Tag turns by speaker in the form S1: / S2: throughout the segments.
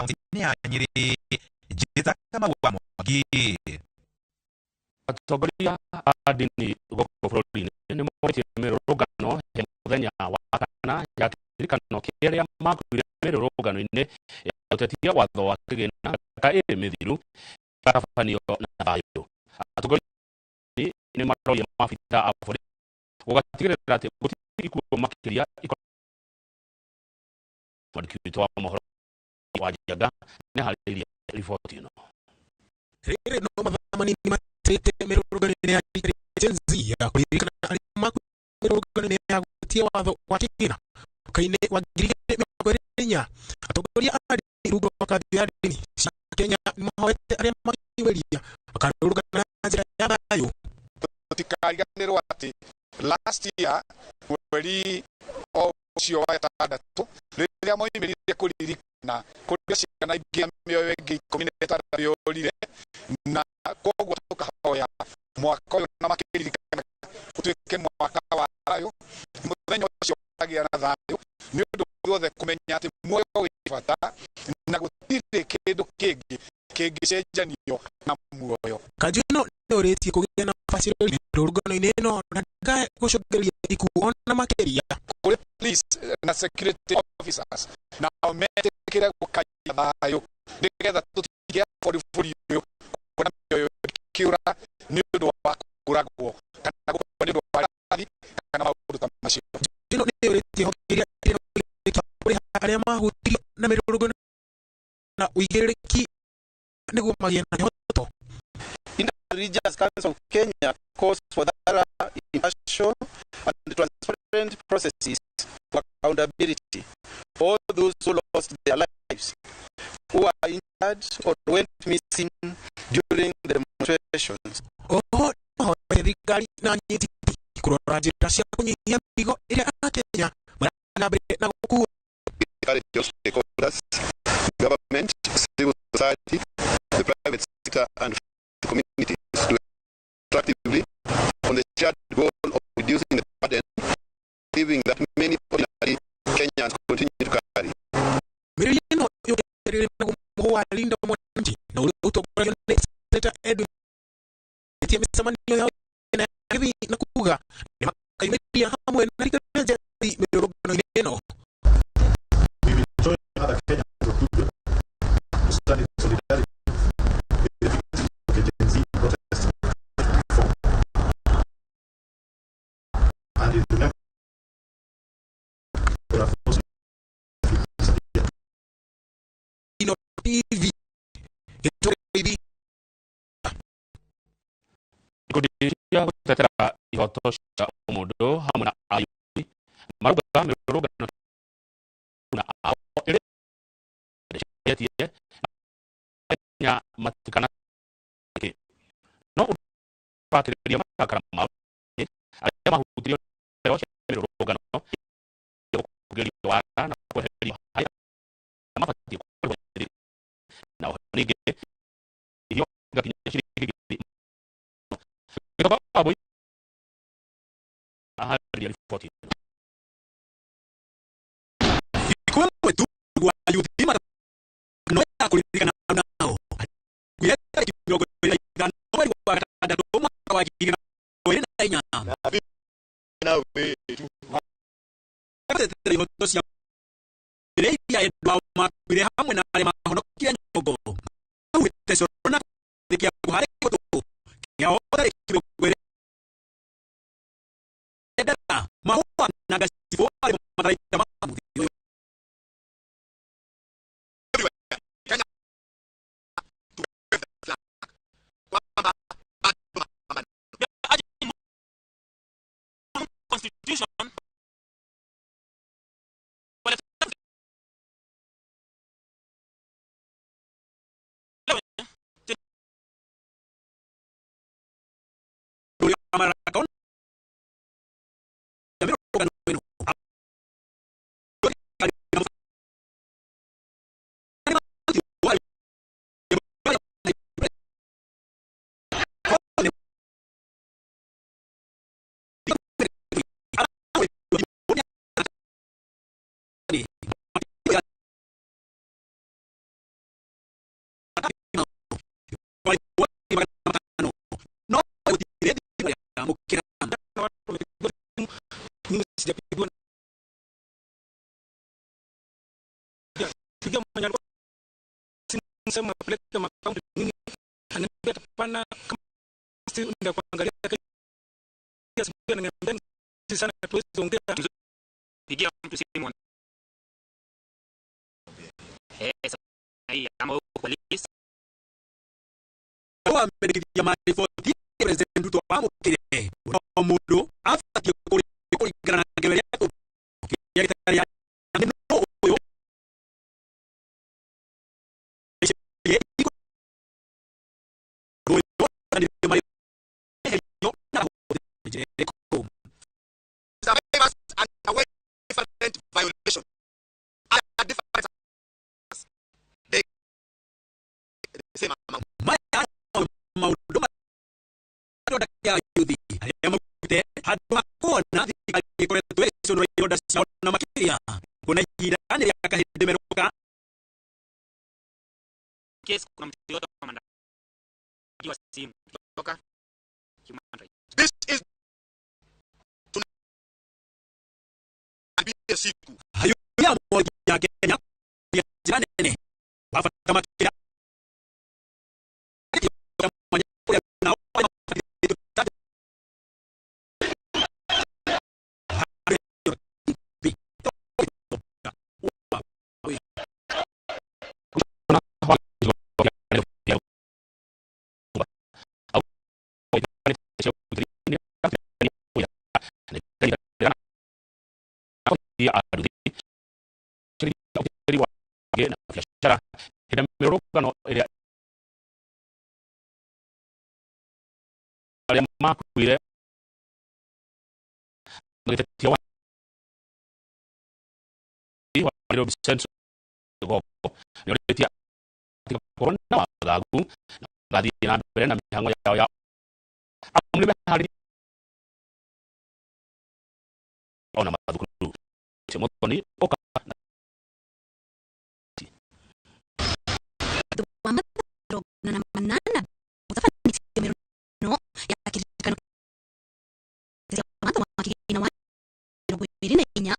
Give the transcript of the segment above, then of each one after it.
S1: Kaunti-inĩ ya Nyĩrĩ, Njĩta Kamau wa Mwangi.
S2: Atongoria a ndini gũkũ bũrũri-inĩ nĩ morĩtie mĩrũrũngano ya mũthenya wa kana ya kĩririkano kĩa arĩa makuire mĩrũrũngano-inĩ ya gũtetia watho wa kĩgĩna mĩaka ĩrĩ mĩthiru ĩgatabanio na thayũ. Atongoria nĩ maroria maabitha a borithi gũgatigĩrĩra atĩ gũtirĩ ikuũ makĩria. Mwandĩki witũ wa mohoro wa Njenga nĩ aharĩrĩirie riboti ĩno.
S3: Rĩrĩ no mathaa manini matirĩte mĩrũrũngano-inĩ ya Gen Z ya kũririkana arĩa makuire mĩrũrũngano-inĩ ya gwĩtia watho wa kĩgĩna mwaka-inĩ wa 2024. Atongoria a ndini rungu rwa kanjũ ya ndini cia Kenya nĩ mahoete arĩa makeyumĩria makarũrũngana na njĩra ya thayũ.
S4: Tũtikariganĩrwo atĩ last year mweri o ũcio wa ĩtandatũ, rĩrĩa moimĩrire kũririkana, kũrĩ ciana ingĩ na mĩoyo ĩngĩ 16 yorire, na koguo tũkahoya mwaka ũyũ na makĩririkanaga ũtuĩke mwaka wa thayũ, mũthenya ũcio ũkagĩa na thayũ, nĩ ũndũ ithuothe kũmenya atĩ muoyo wĩ bata na gũtirĩ kĩndũ kĩngĩ kĩngĩcenjanio na muoyo.
S3: Kanjũ ĩno nĩ yũrĩtie kũgĩa na ũbacĩrĩri mĩrũrũngano-inĩ ĩno na ndĩkae gũcũngĩrĩria ikuũ ona makĩria.
S4: Kũrĩ police na security officers, nao metĩkĩre gũkaia thayũ nĩgetha tũtige bũrũri ũyũ kuona mĩoyo ĩkĩũra nĩ ũndũ wa kũragwo kana gũkua nĩ ũndũ wa rithathi kana maũndũ ta macio.
S3: Ĩno nĩ yũrĩtie honge iria irĩ na ũigĩrĩrĩki wa kũrĩha arĩa mahutirio na mĩrũrũngano na ũigĩrĩrĩki nĩguo magĩe na kĩhoto.
S5: Religious Council of Kenya calls for thorough, impartial, and transparent processes for accountability. All those who lost their lives, who are injured or went missing during the demonstrations.
S3: Oho mahoete thirikari na anyiti itemi kũrora njĩra cia kũnyihia mĩrigo ĩrĩa Akenya marathiĩ na mbere na gũkua.
S6: Encourage all stakeholders, government, civil society, the private sector, and communities to actively on the shared goal of reducing the burden living that many ordinary Kenyans continue to carry.
S3: Mĩrĩria ĩno yũkĩrĩire na mũhũ wa Linda Mwananchi na ũrĩa ũtongoragio nĩ Senator Edwin tia mĩcemanio yao na gĩthii na kuga nĩ makayumĩria hamwe na rika rĩa Gen Z mĩrũrũngano-inĩ ĩno.
S7: We will join other Kenyans of goodwill to stand in solidarity with the victims of the Gen Z protests of 2024 and in remembrance for our forcibly disappeared.
S3: Ino TV gĩtũrĩithi.
S2: Ikundi cia gũtetera ihoto cia ũmũndũ hamwe na ayuthi marauga mĩrũrũngano na ao ĩrĩ ĩcenjetie Kenya matikana no ũndũ ũrakĩrĩria marakara mao nĩ arĩa mahutirio nĩ cia mĩrũrũngano kũgerio wara na kweherio harĩ arĩa mabatiĩ kũrĩhwo na oho ningĩ irio igakinya ciringi 1000. Gĩtonga wa Mbui aharĩria riboti ĩno.
S3: Thikũ ĩmwe tu gwa yuthi no ya kũririkana nao kuya tarĩki 25 mweri wa gatandatũ mwaka wa 2024 gũtetera ihoto cia iria endwa ao makuire hamwe na arĩa mahonokire nyongo mahuhĩte coro na gĩathĩ kĩa harĩ gũtũ kĩao tarĩki 20 bendera, mahũa na ngacibũ arĩ matharaita ma mũthĩ ũyũ.
S8: Constitution. Pigia mwenye alikuwa simu sema apeleke makaunti nini, ananiambia hapana, kama si ndio kuangalia kesho asubuhi, ananiambia si sana tuwezi ongea.
S9: Pigia mtu simu sasa hii ama uko kwa list.
S10: Wamendekithia mariboti President Ruto amũkĩre o mũndũ abatiĩ kũringana na ngero ĩrĩa kĩrĩa gĩtarĩ ya no ũyũ
S11: Survivors underwent different violations at different they the same amount.
S10: Maya maũndũ maronda kĩa yuthi arĩa maugĩte handũ ha kuona thirikari ĩkoretwo ĩgĩcũnũra ironda ciao na makĩria kuona ihinda nĩ rĩa kahĩndĩ merũka.
S9: Case kuna mtu yote anapigiwa simu kutoka human rights.
S11: This is tunaambia siku
S10: hayo ya mwagi ya Kenya ya njĩra nene wabata makĩria
S2: biashara hĩndĩ mĩrũrũngano ĩrĩa arĩa makuire magĩtetia wa Nairobi Central Goko nĩorĩtie atigakorwo na wagagu na magathiĩ na mbere na mĩhang'o yao ya amu nĩmeharĩirie ona mathukuru. Muthoni ũka
S12: na manana gũtabanĩtio mĩrũrũngano ya kĩririkano kĩa watho wa kĩgĩna wa 24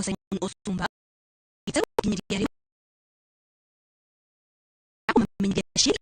S12: Simon Osumba gĩtegũkinyĩria rĩu kũmamenyithia ciĩgiĩ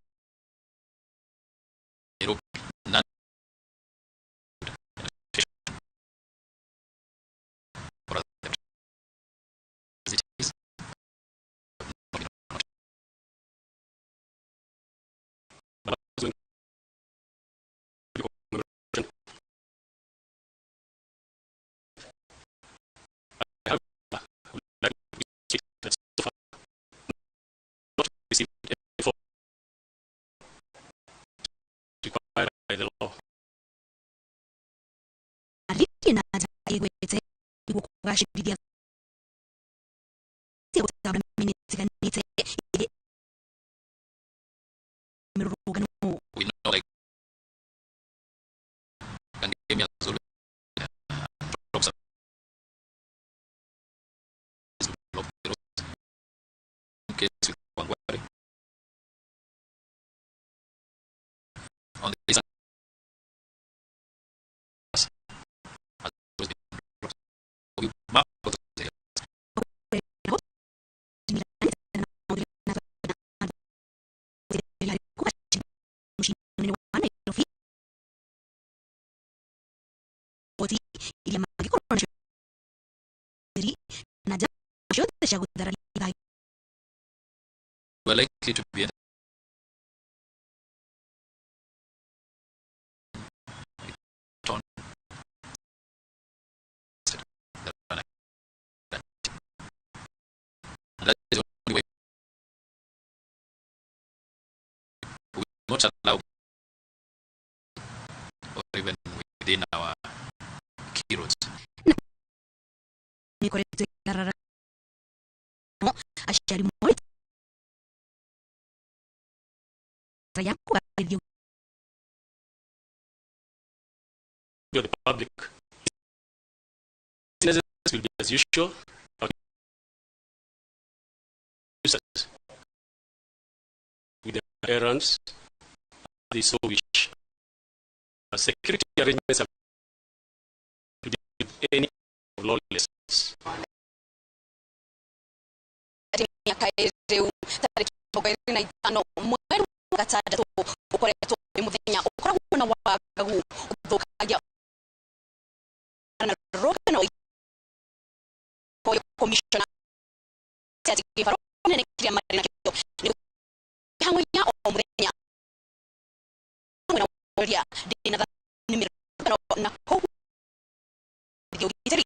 S2: required by the law.
S12: Arĩtie na njĩra ĩgwete nĩguo kũgacĩrithia gũtambũra mĩena ĩtiganĩte ĩgiĩ mĩrũrũngano.
S13: We know like Kangemi has always drops block the roads. In case with Wangware on the eastern has always been blocked. We map those areas.
S12: Iria mangĩkorwo nacio na njama ciothe cia gũthararia thayũ.
S13: We are likely to be torn. And that is the only way. We will not allow, or even within our key roads.
S12: Nĩĩkoretwo ĩkĩgarara no aciari moete ya kũgathĩrĩrio
S2: The public businesses will be as usual. Our users with their errands, they so wish. Security arrangements are to deal with any lawlessness.
S14: atĩ mĩaka rĩu tarĩki 25 mweri wa gatandatũ ũkoretwo nĩ mũthenya ũkoragwo na wagagu ũthũkagia na rũgano commissioner atĩ kĩbarũa nene kĩrĩa marĩ nakĩo nĩ mĩhang'o ya o mũthenya hamwe na ũrĩa ndĩna nĩ mĩrũrũngano na koguo ũgitĩri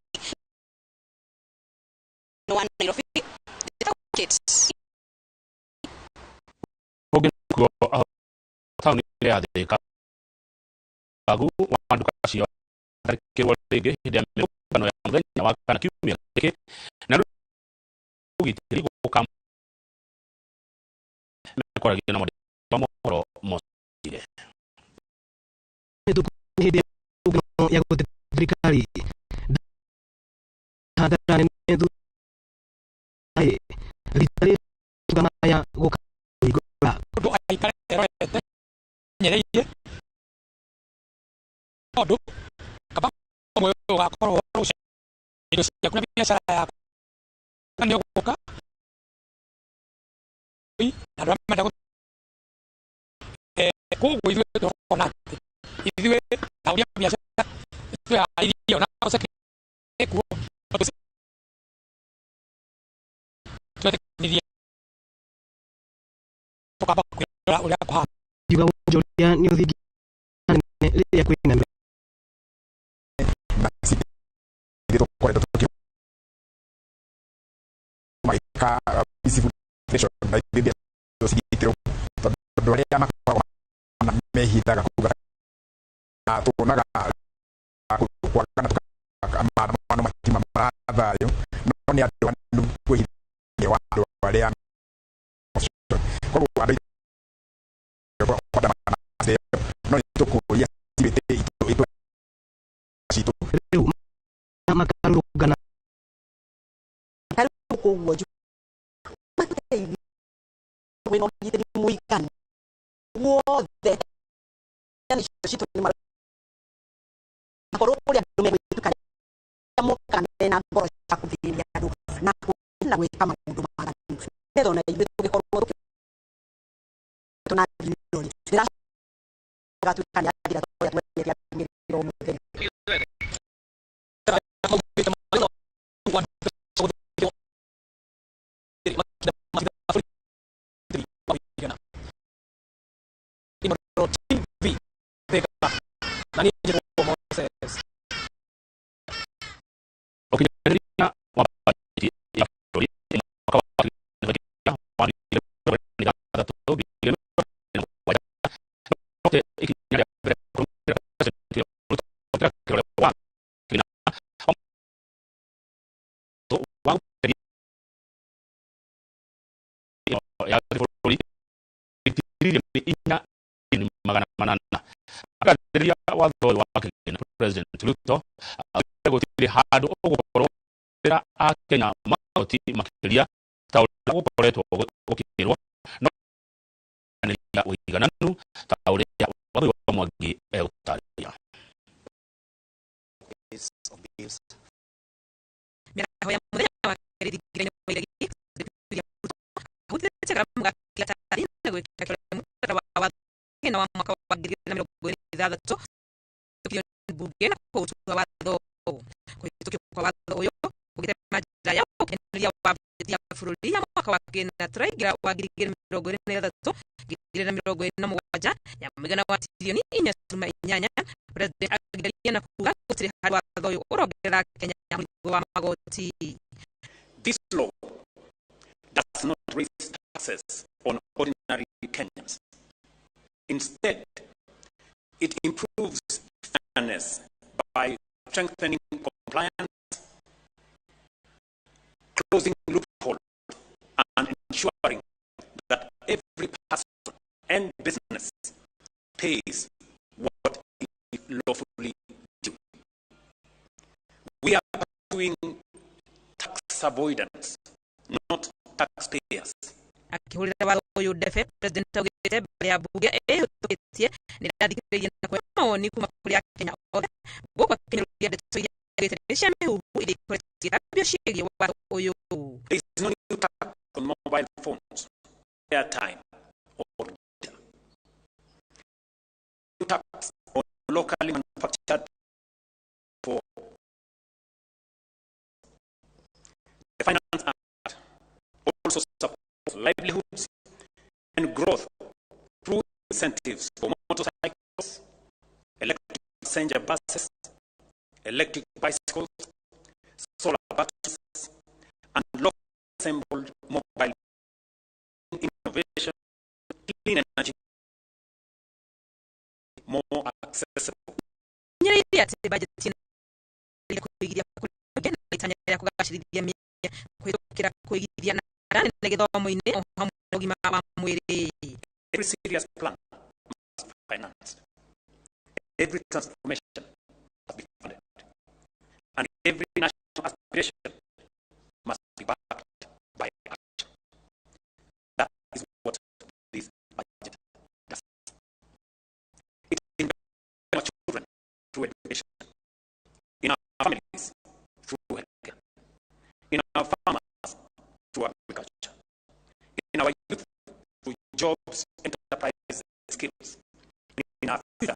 S14: wa Nairobi. Kate.
S2: Kũngĩ nakuo taũni ya Thika wagu wa nduka ciao tharĩkĩrwo rĩngĩ hĩndĩ ya mĩrũrũngano ya mũthenya wa kana kiumia gĩkĩ na rĩu ũgitĩri gũka mekwaragia na mwandĩki wa mohoro Mosire.
S15: Hĩndĩ ya mĩrũrũngano ya gũtetia thirikari hathara nene thutha rita rĩrĩ maya gũka kũhingũra.
S8: Mũndũ aikare erorete menyereire tondũ kaba muoyo ũgakorwo rũciũ indo ciaku na biacara yaku na nĩ ũgũka na andũ arĩa marenda koguo ithuĩ tũrona atĩ ithuĩ ahũri a biacara twĩharĩirie ona security kuo twetĩkanĩrie tũkamba kwĩrora ũrĩa kũhana.
S15: Ngiuga wonjoria nĩ ũthingi nene rĩrĩa kwĩna
S4: magĩka peaceful na ithuĩ cigitĩrwo tondũ andũ arĩa makoragwo na mehithaga kũu na tuonaga kwagana maandamano matima marathayo no nĩ andũ anu kwĩhitha wa andũ arĩa koguo andũ kwandamana no nĩ tũkũria cibĩte itũ citũ
S15: rĩu makarũrũngana.
S16: Koguo matũteithie kwĩna ũgitĩri mũiganu guothe icio citũ nĩ makorwo kũrĩa andũ megwĩtukania mokaga mena ngoro cia kũthĩnia andũ na gwĩka maũndũ maganu nĩgetha ona ithuĩ tũgĩkorwo tũnathiĩ rĩragatuĩka nĩ athira tondũ twendete andũ o mũthenya.
S8: TV Thika na niĩ njĩtagwo Moses.
S2: Ũkinyanĩria wa bajeti ya bũrũri mwaka wa 2026 ikinya rĩa mbere kũrũmĩrĩra President William Ruto gwĩkĩra kĩrore wa kĩgĩna wa gũtheria ya bũrũri 4.8 trillioni. Akagathĩrĩria watho ũyũ wa kĩgĩna, President Ruto augire gũtirĩ handũ ũgũkorwo Akenya magoti makĩria ta ũrĩa gũkoretwo gũkĩrwo no ũigananu ta ũrĩa Wangũi wa Mwangi egũtarĩria.
S12: Mĩaraho ya mũthenya wa kerĩ thingira-inĩ wa iregi President William Ruto ahutĩtie karamu gake gatathi na gwĩkĩra kĩrore mũtaratara wa watho wa wa mwaka wa 2026 ũhĩtũkio nĩ mbunge na kũũtua watho. Kũhĩtũkio kwa watho ũyũ kũgĩtema njĩra ya ũkinyanĩria wa bajeti ya bũrũri ya mwaka wa kĩgĩna tũraingĩra wa 2026 2027 ya mũigana wa 4.8 tirioni. President agĩaria na kuga gũtirĩ handũ watho ũyũ ũrongerera Kenya mũrigo wa magoti.
S17: This law does not raise taxes on ordinary Kenyans. Instead, it improves fairness by strengthening compliance, closing loopholes, and ensuring that every person and business pays what is lawfully due. We are pursuing tax avoidance, not taxpayers.
S12: Akĩhũrĩra watho ũyũ ndebe, President augĩte mbere ya mbunge ĩhĩtũkĩtie nĩ ĩrathikĩrĩria na kuoya mawoni kuma kũrĩ Akenya othe gũkũ akĩnyũrũria ndeto iria augĩte nĩ cia mĩhuhu iria ikoretwo igĩtambio ciĩgiĩ watho ũyũ.
S17: There is no new tax on airtime or data. Tax on locally manufactured for the Finance Act also supports livelihoods and growth through incentives for motorcycles, electric passenger buses, electric bicycles, solar batteries, and locally assembled mobile innovation, clean energy, more accessible.
S12: Nyereire atĩ bajeti kũigithia kũrĩ na itanya rĩa kũgacĩrithia mĩeke kũhĩtũkĩra kũigithia na njĩra nene gĩthomo-inĩ o hamwe na ũgima wa mwĩrĩ.
S17: Every serious plan must be financed. Every transformation must be funded. And every national aspiration must be backed by action. That is what this budget does. It invests in our children through education, in our families through healthcare, in our farmers through agriculture, in our youth through jobs, enterprise, skills, in our future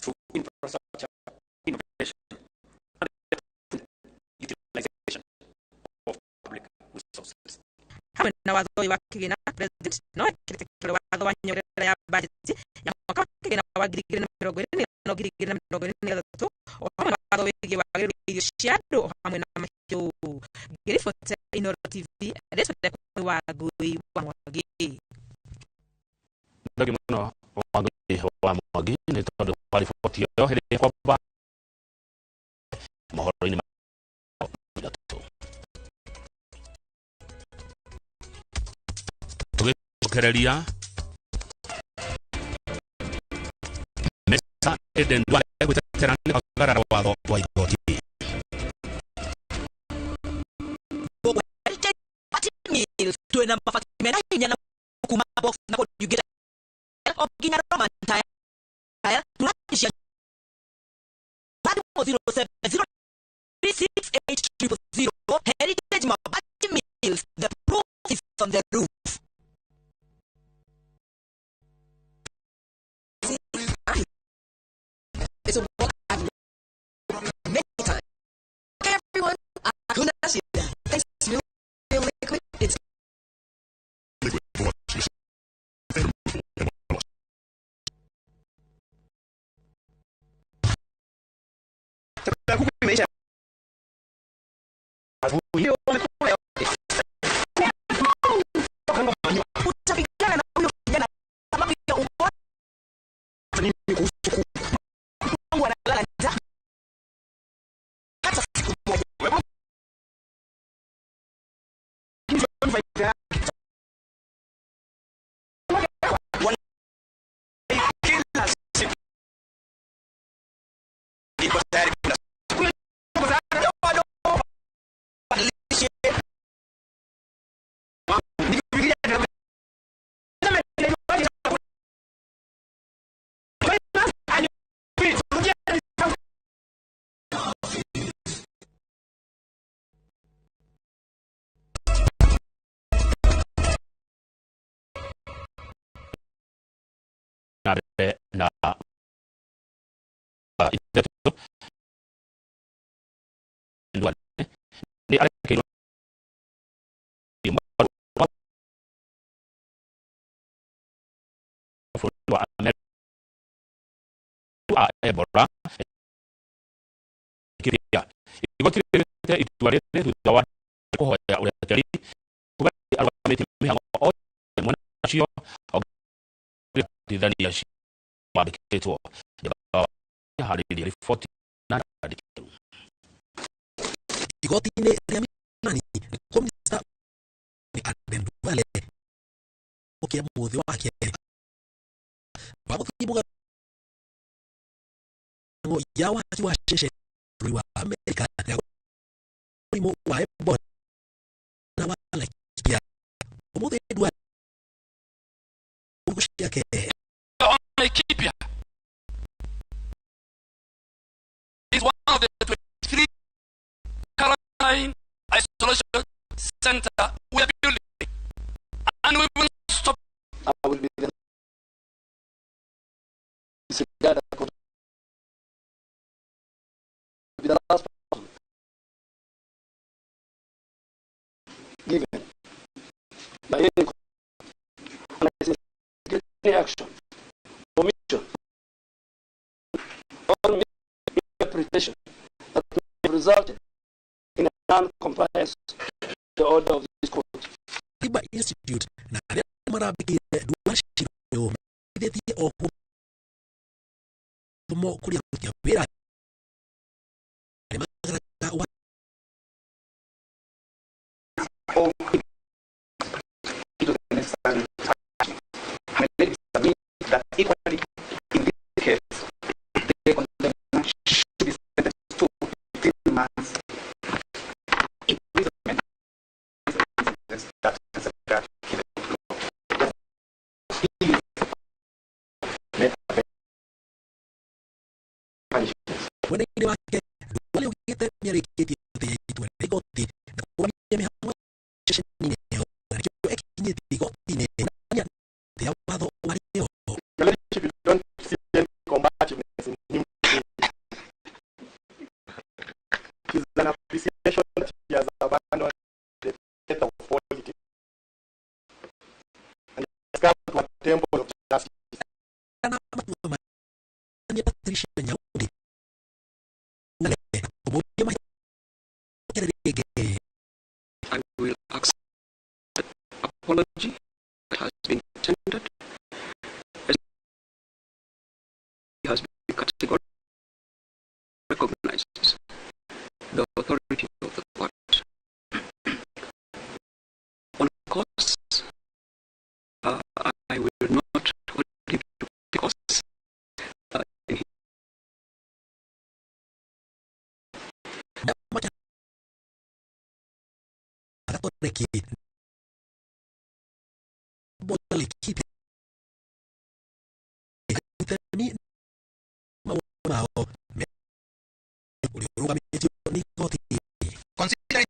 S17: through infrastructure, innovation, and the utilization of public resources.
S12: Hamwe na watho ũyũ wa kĩgĩna, President no ekĩrĩte kĩrore watho wa nyongerera ya bajeti ya mwaka wa kĩgĩna wa 2025 2023 o hamwe na watho wĩgiĩ wagĩrĩru wa irio cia andũ o hamwe na mahiũ. Ngĩribotera Inooro TV, rĩtwa rĩakwa nĩ Wangũi wa Mwangi.
S2: Thengiũ mũno Wangũi wa Mwangi nĩ tondũ wa riboti ĩyo ĩrĩa kwamba mohoro-inĩ ma ithatũ. Tũgĩcokereria Mesa Eden Duale gwĩtetera nĩ kwagarara watho wa igoti.
S18: Mills twĩna mabati mena hinya na kuma box na corrugated o nginya Roman tile turati cia 070368000. Heritage Mabati Mills, the proof is on the roof.
S19: It's a what I've many times. Everyone, hakuna shida. Thanks to liquid, it's
S6: liquid for removal and loss.
S5: Chakula kuku imeisha. Hiyo wamekula yote.
S18: Utapigana na huyo kijana sababu ya ubora.
S5: Nini kuhusu kuku?
S18: Wangu analala njaa hata siku moja.
S5: Kila siku niko tayari kula.
S2: Na mbere na ithatũ Duale nĩ arekeirwo bũrũri wa Amerika wa Ebola kĩrĩa igoti rĩtuĩte itua rĩrĩ thutha wa kũhoya ũrekeri kuga arũgamĩtie mĩhang'o o mwena ũcio gũtithania wandĩkĩtwo harĩirie riboti na ndikĩru.
S3: Igoti-inĩ rĩa Milimani nĩkuo Mr. Aden Duale ũkĩa mũthĩ wa kerĩ wa gũthiĩ mũgarũ ya waki wa ceceni bũrũri wa Amerika ya mũrimũ wa Ebola na wa Laikipia. Ũmũthĩ Duale ciake
S20: Laikipia is one of the 23 quarantine isolation center we are building, and we will not stop
S21: given by any court and I investigate any action, omission, or misinterpretation that may have resulted in a non-compliance with the order of this court.
S3: Katiba Institute na arĩa marambĩkĩire Duale Shiro mateithĩtie ohwo mathomo kũrĩ aruti a wĩra arĩa mageraga wa
S17: into the necessary action. And let me submit that equally in this case, the condemned should be sentenced to 15 months imprisonment sentence that is that given. Please let the punishment.
S3: Mwena-inĩ wake Duale augĩte nĩarĩkĩtie gũtĩa itua rĩa igoti na kũrũgamia mĩhang'o ceceni-inĩ ĩyo na nĩkĩo ekinyĩtie igoti-inĩ kuonania atĩa watho warĩo.
S7: Your Ladyship, you don't see any combativeness in him. It is an appreciation that he has abandoned the theater of politics and he has come to a temple of justice.
S3: Kana matua ma Patricia Nyaundi na kũmũria macokerere rĩngĩ.
S22: I will accept apology that has been tendered as has been categorically recognizes the authority of the court. On costs, I will not hold him to pay costs in
S3: Gatoreki Laikipia itemi mawoni mao ũrĩa ũrũgamĩtio nĩ igoti.
S1: Considering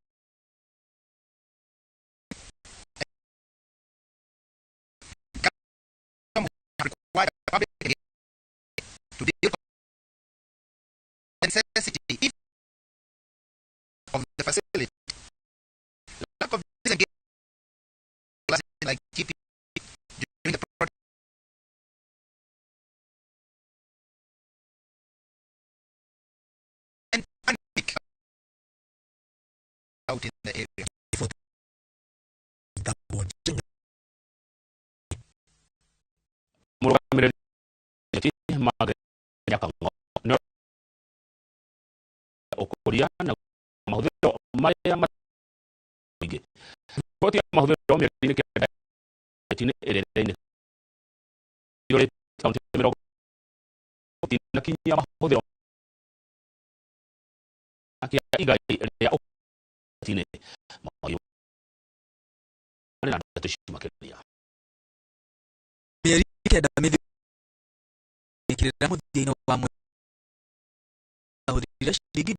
S1: required public to deal with necessity if of the facility, lack of disengagement like GP during the project and panic out in the area.
S2: Mũrũgamĩrĩri Margaret Nyakang'o nĩ ũkũria na mahũthĩro marĩa mũingĩ. Riboti ya mahũthĩro mĩeri-inĩ kenda bajeti-inĩ ĩrĩa ĩrorete kaunti mĩrongo itinakinyia mahũthĩro kĩa igai rĩa ũgwati-inĩ. Mawagi na ndeto ici makĩria.
S23: Mĩeri kenda mĩthiru ĩkĩrĩra mũthia-inĩ wa mweri ahũthĩrire ciringi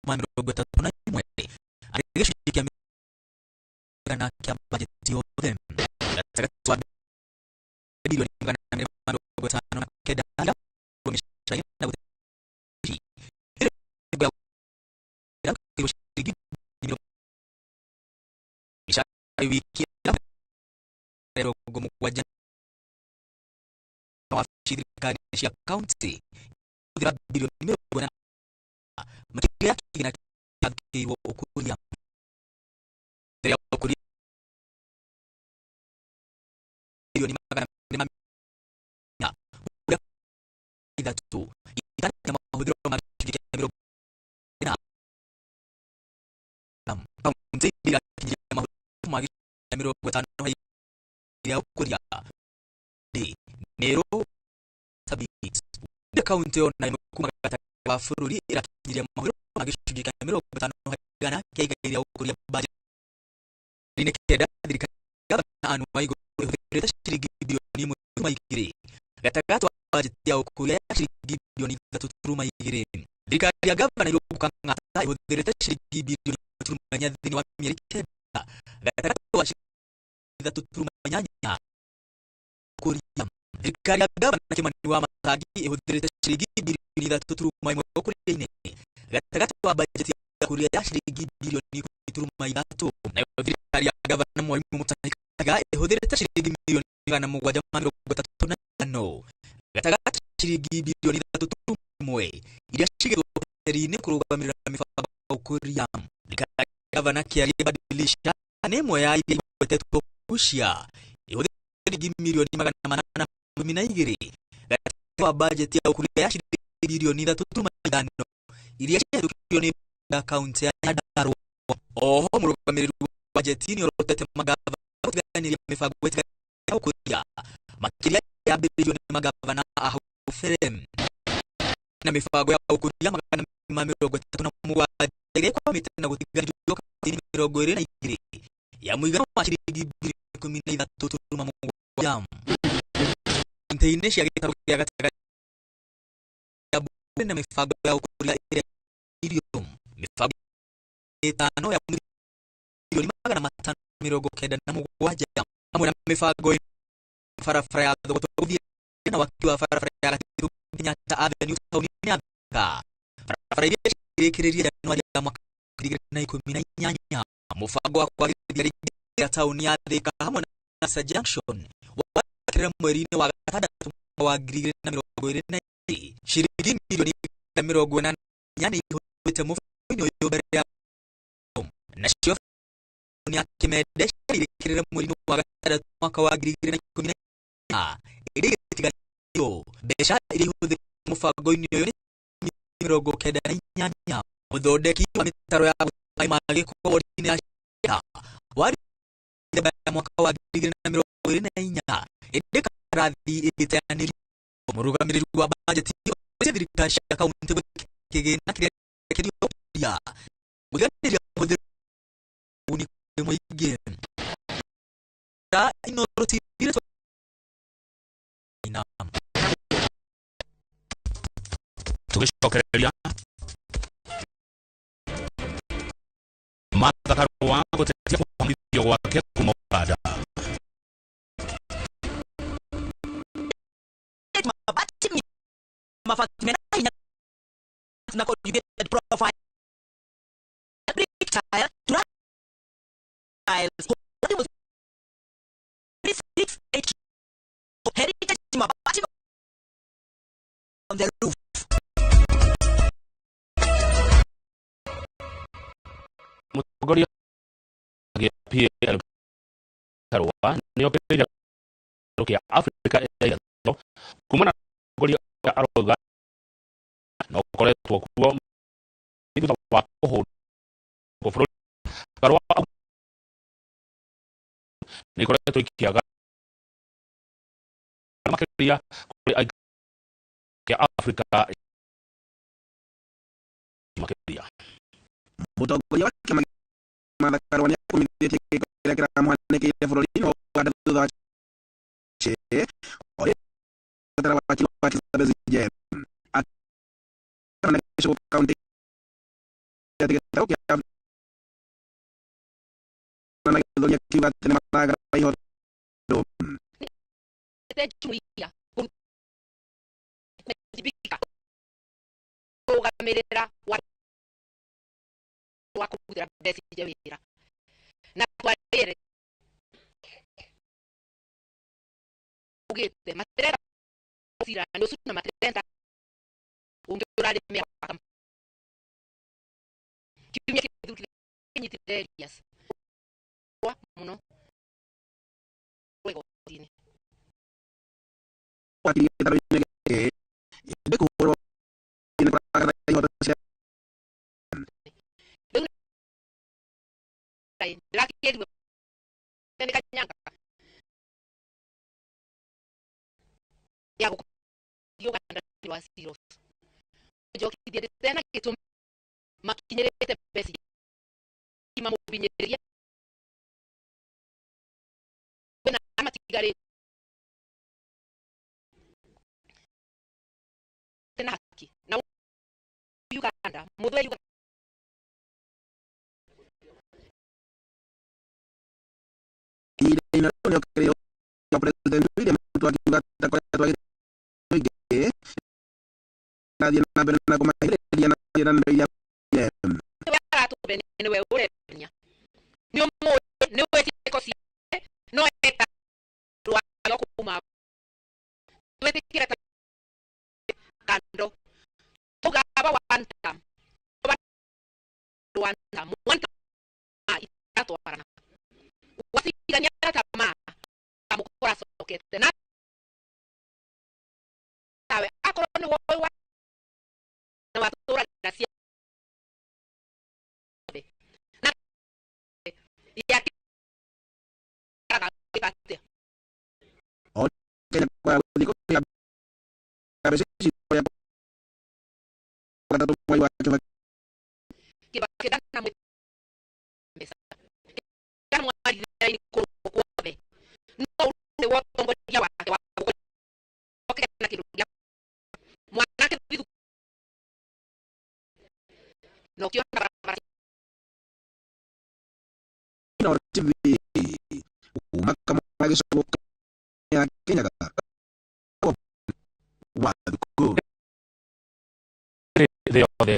S23: ma 31 arĩ gĩcunjĩ kĩa igana kĩa bajeti yothe gatagatĩ wa bilioni 259 mĩcara na gũteithĩrĩria ciringi mĩcara wiki ya 70 na wabici thirikari cia kaunti ihũthĩra bilioni 40 makĩria ya kĩgĩna kĩathĩkĩirwo ũkũria rĩa ũkũria bilioni 243 itanya mahũthĩro ma gĩcunjĩ kĩa 40 kaunti irakinyĩria mahũthĩro ma gĩcunjĩ kĩa 50 harĩ rĩa ũkũria Meru Marsabit kaunti ona ĩmwe kuma gatagatĩ wa bũrũri ĩrakinyĩria mahũthĩro ma gĩcunjĩ kĩa 50 harĩ igana kĩa igai rĩa ũkũria bajeti-inĩ kenda thirikari gavana Anne Waiguru ĩhũthĩrĩte ciringi bilioni 1.2 gatagatĩ wa bajeti ya ũkũria ya ciringi bilioni 3.2. Thirikari ya gavana Irũngũ Kang'ata ĩhũthĩrĩte ciringi bilioni 1.4 thĩinĩ wa mĩeri kenda gatagatĩ wa ciringi 3.8 ũkũria. Thirikari ya gavana Kimani wa Matangi ĩhũthĩrĩte ciringi bilioni 3.1 ũkũria-inĩ gatagatĩ wa bajeti ya ũkũria ya ciringi bilioni 10.3 nayo Thirikari ya gavana Mwalimu Mutahi Kahiga ĩhũthĩrĩte ciringi mirioni 735 gatagatĩ ciringi bilioni 3.1 iria cigĩtwo keheri-inĩ kũrũgamĩrĩra mĩbango ya ũkũria. Thirikari ya gavana Kĩarie Badilisha nĩ ĩmwe ya iria igwetetwo kũgucia ĩhũthĩrĩte ciringi mirioni 812 gatagatĩ wa bajeti ya ũkũria ya ciringi bilioni 3.5 iria ciahĩtũkirio nĩ mbunge ya kaunti ya Nyandarua. Oho mũrũgamĩrĩri wa bajeti nĩorotete magavana gũtiganĩria mĩbango ĩtiganĩte ya ũkũria makĩria yambĩrĩirio nĩ magavana a hau kabere na mĩbango ya ũkũria 237 ĩrĩa ĩkwamĩte na gũtiganĩrio kaunti-inĩ 22 ya mũigana wa ciringi bilioni 13.7 kaunti-inĩ cia gĩtarũ gĩa gatagatĩ na mĩbango ya ũkũria ĩrĩa irio mĩbango ĩtano ya milioni 597 hamwe na mĩbango barabara ya Thogoto gũthiĩ na waki wa barabara ya Gatitũ Kenyatta Avenue taũni-inĩ ya Thika, barabara iria ciarĩkĩrĩrie Januari ya mwaka 2018, mũbango wa kwagĩrithia rĩngĩ taũni ya Thika hamwe na Nasa Junction wakĩrĩra mweri-inĩ wa gatandatũ mwaka wa 2022 ciringi milioni 184 nĩ ihũthĩrĩte mũbango-inĩ ũyũ mbere ya nacio ya Kimende ciarĩkĩrĩre mweri-inĩ wa gatandatũ mwaka wa 2014 ĩrĩa ĩgĩtiganĩrio mbeca iria ihũthĩkĩte mũbango-inĩ ũyũ nĩ 98. Mũthondeki wa mĩtaro ya gũte ma gĩko wodi-inĩ ya Cianda warĩ ya mwaka wa 2024 ĩndĩ kandarathi ĩgĩteanĩrio. Mũrũgamĩrĩri wa bajeti orĩtie thirikari cia kaunti gwĩkĩra kĩgĩna kĩrĩa kĩrekereirio gũtiganĩria ũhũthĩri ũguni kũrĩ mũingĩ. Inooro TV
S2: Tũgĩcokereria Martha Karua gũtetia kũhamithio gwake kuma Uganda.
S18: Mabati mena hinya na corrugated profile brick tile tiles 368 heritage mabati on the roof.
S2: Mũtongoria gĩa PL Karua nĩokĩrĩire kĩa Afrika ya irathĩro kumana na mũtongoria ũrĩa arauga na ũkoretwo kuo thutha wa kũhũndũka bũrũri. Karua nĩ ikoretwo ikĩaga makĩria kũrĩ aikari kĩa Afrika makĩria.
S9: Mũtongoria wa kĩama Martha Karua nĩakũmithĩtie gĩko kĩrĩa kĩramũhanĩkĩire bũrũri-inĩ wa Uganda thutha wa wa Kizza Besigye akĩrana gĩcũgũ kaunti ya gĩtarũ kĩa na gĩthũri akiuga atĩ nĩmaragarara ihoto.
S12: Jumuiya kũrũgamĩrĩra wa kũrutĩra Besigye wĩra na twarĩre ugĩte matirenda cira nĩ ũcio na matirenda ũngĩ ũrarĩ mayor wa Kampala. Kiumia kĩhĩtũku kĩnyitire Elias mũno igoti-inĩ.
S9: Wakiri gĩtarũ-inĩ gĩkĩ ĩndĩ kũhũrwo nĩ kũragarara ihoto cia
S12: Rĩu ndĩrakĩrirwo nĩ Kanyanga ya gũkũ Uganda wa Siros njokithie ndĩtena gĩtũmi makinyĩrĩte Besigye mamũhinyĩrĩrie kwĩna matigarĩte na haki na Uganda mũthwe Uganda
S9: ihinda-inĩ rĩu nĩokĩrĩirwo President William Ruto akiuga atĩ ndakoretwo agĩteithia mũingĩ arathiĩ na mbere na kũmahinyĩrĩria na ciĩranĩro iria
S12: nĩwe aratũbenia nĩwe ũrebenia nĩ ũmũĩ Twĩtĩkĩre kando tugaba one term one term one term itatwarana watigania tamaa amukora cokete na tawe akorwo nĩ woĩ wa na watũragira cia na ya atĩa
S9: Kenya kwa gũthiĩ kũrĩa mbeca ici ya gatatũ Mwai wa Kibaki.
S12: Kibaki ndana mbeca ndamwarithia kũndũ guothe no nĩ wa ũtongoria wake wa na kĩndũ gĩa mwanake thithu na ũkĩona barabara.
S9: Inooro TV kuma Kamwana gĩcigo kĩa Kirinyaga wa thukuru.
S2: Thĩ yothe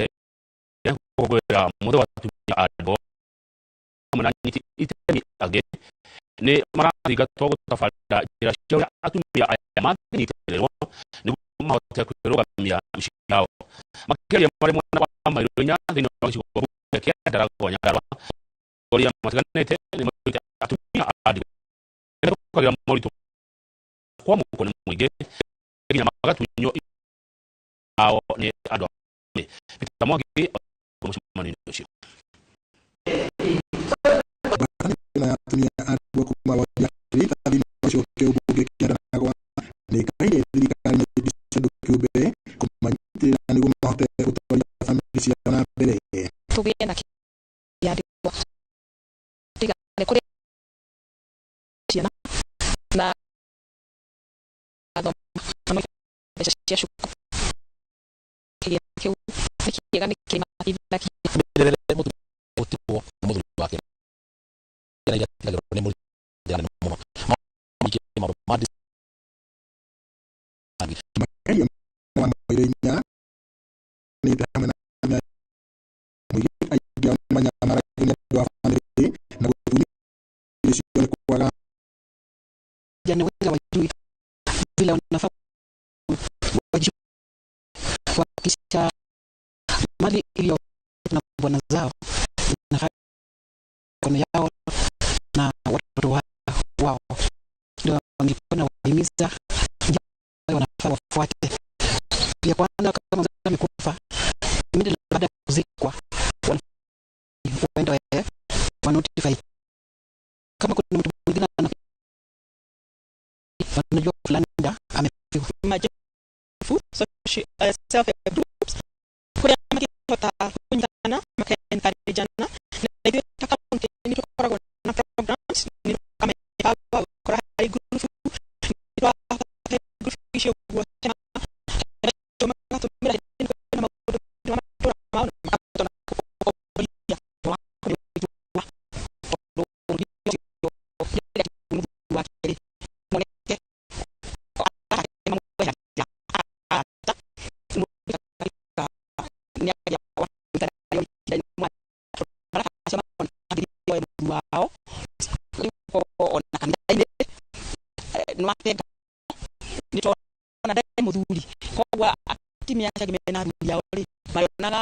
S2: gũkũngũĩra mũthĩ wa atumia a ndigwa hamwe na anyiti itemi angĩ nĩ marathingatwo gũtabarĩra njĩra cia ũrĩa atumia aya mangĩnyitĩrĩrwo nĩguo mahote kwĩrũgamia mĩciĩ yao. Makĩaria marĩ mwena wa mairo 4 thĩinĩ wa gĩcigo mbunge kĩa Ndaragwa Nyandarua, atongoria matiganĩte nĩ maugĩte atumia a ndigwa nĩmethũkagĩra moritũ kwamũkwo nĩ mũingĩ nginya magatunywo ao nĩ andũ a Peter Mwangi mũcemanio-inĩ ũcio.
S7: Ngwatanĩro ya atumia a ndigwa kuma wodi ya Kĩrĩtha thĩinĩ wa gĩcigo kĩa ũmbunge kĩa Ndaragwa nĩ ĩkaĩire thirikari na ikundi cia andũ kĩũmbe kũmanyitĩrĩra nĩguo mahote gũtwarithia bamĩrĩ ciao na mbere.
S10: Tũgĩe na kĩa ndigwa tigane kũrĩ ciana na thoma mbeca cia cukuru kĩgĩna kĩu nĩ kĩega nĩ kĩmateithagia.
S11: Mũtumia gũtigwo nĩ mũthuri wake ciana iria atigagĩrwo nĩ mũritũ nene mũno maingĩ maũndũ ma
S7: Makĩaria wa mairo 4 nĩte hamwe na atumia mũingĩ aingĩ ao nĩmanyamaragio nĩ andũ a bamĩrĩ na gũtunywo irio ciao nĩ kwaga.
S10: Vijana wengi hawajui vile wanafaa kuhakikisha mali iliyo na bwana zao inafaa mikono yao na watoto wao. Ndio ningependa kuwahimiza njia ambayo wanafaa wafuate. Ya kwanza, kama mzazi amekufa, immediately baada ya kuzikwa waende wa notify kama kuna mtu mwingine wanajua fulani ndio amefiwa.
S13: Majefu self help groups kuria makĩhota kũnyitana maka-encourage-ana na ithuĩ ta kaunti nĩ tũkoragwo na programs nĩ tũkamempower gũkorwo harĩ group nĩ twahe group icio ũguo magatũmĩra hĩndĩ ĩno kwĩna maũndũ ma matũra mao na makahota na kũboria tondũ mũthuri wa kerĩ moneke wao ona kanitha-inĩ nĩwatenga nĩtona ndarĩ mũthuri koguo atumia acio angĩ mena athuri ao rĩ marĩonaga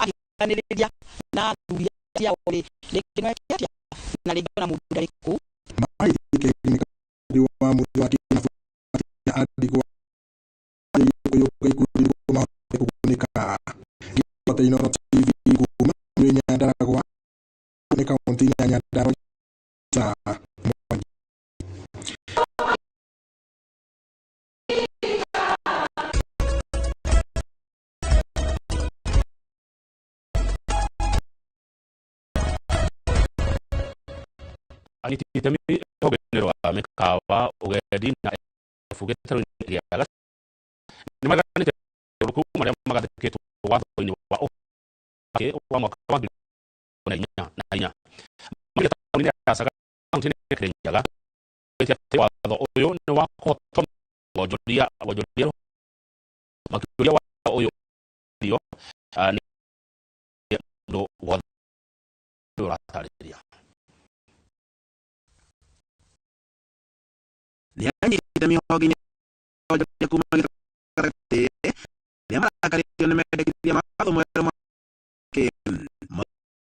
S13: agĩkanĩrĩria na athuri ao rĩ rĩngĩ no eke atĩa na rĩngĩ ona mũndũ ndarĩ kũu.
S7: Marĩtie wa mũthĩ wa kĩgĩna atumia a ndigwa kwĩyũnga ikundi nĩguo mahote kũgunĩka. Ngĩbuata Inooro TV kuma Nyandaragwa nĩ kaunti ya Nyandarua Mwangi.
S2: Anyiti itemi rũhonge-inĩ rwa mĩkawa ũgendi na efu gĩtarũ-inĩ gĩa nĩ mareganĩte mogarũrũku marĩa magathĩkĩtwo watho-inĩ wa ũhaki wa mwaka wa 2004 makĩria taũni-inĩ ya Sagana kaunti-inĩ ya Kirinyaga atĩ watho ũyũ nĩ wa kũhotomia wonjoria makĩũria watho ũyũ nĩ mũndũ wothe ũratarĩria.
S9: Nĩ anyiti itemi honge-inĩ Onjoria kuma gatagatĩ arĩa marakarĩtio nĩ mendekithia ma watho mwerũ ma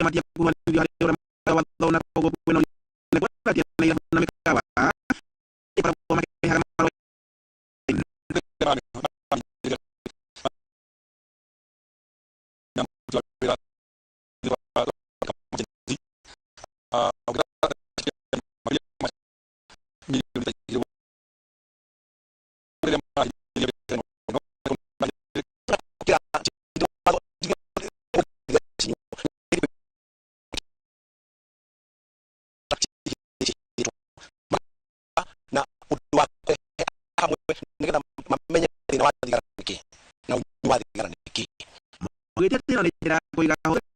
S9: matiakuruhanirio harĩ ũrĩa watho na koguo kwĩna ũritũ kuona atĩ na irabu na mĩkawa ĩkoragwo makĩrĩhaga marũa.
S11: Na ũndũ wa kũrehe hamwe nĩgetha mamenye thĩna wa thigara nĩkĩ na ũnyui wa thigara nĩkĩ.
S9: Maugĩte atĩ ĩno nĩ njĩra ya kũiga ahũthĩri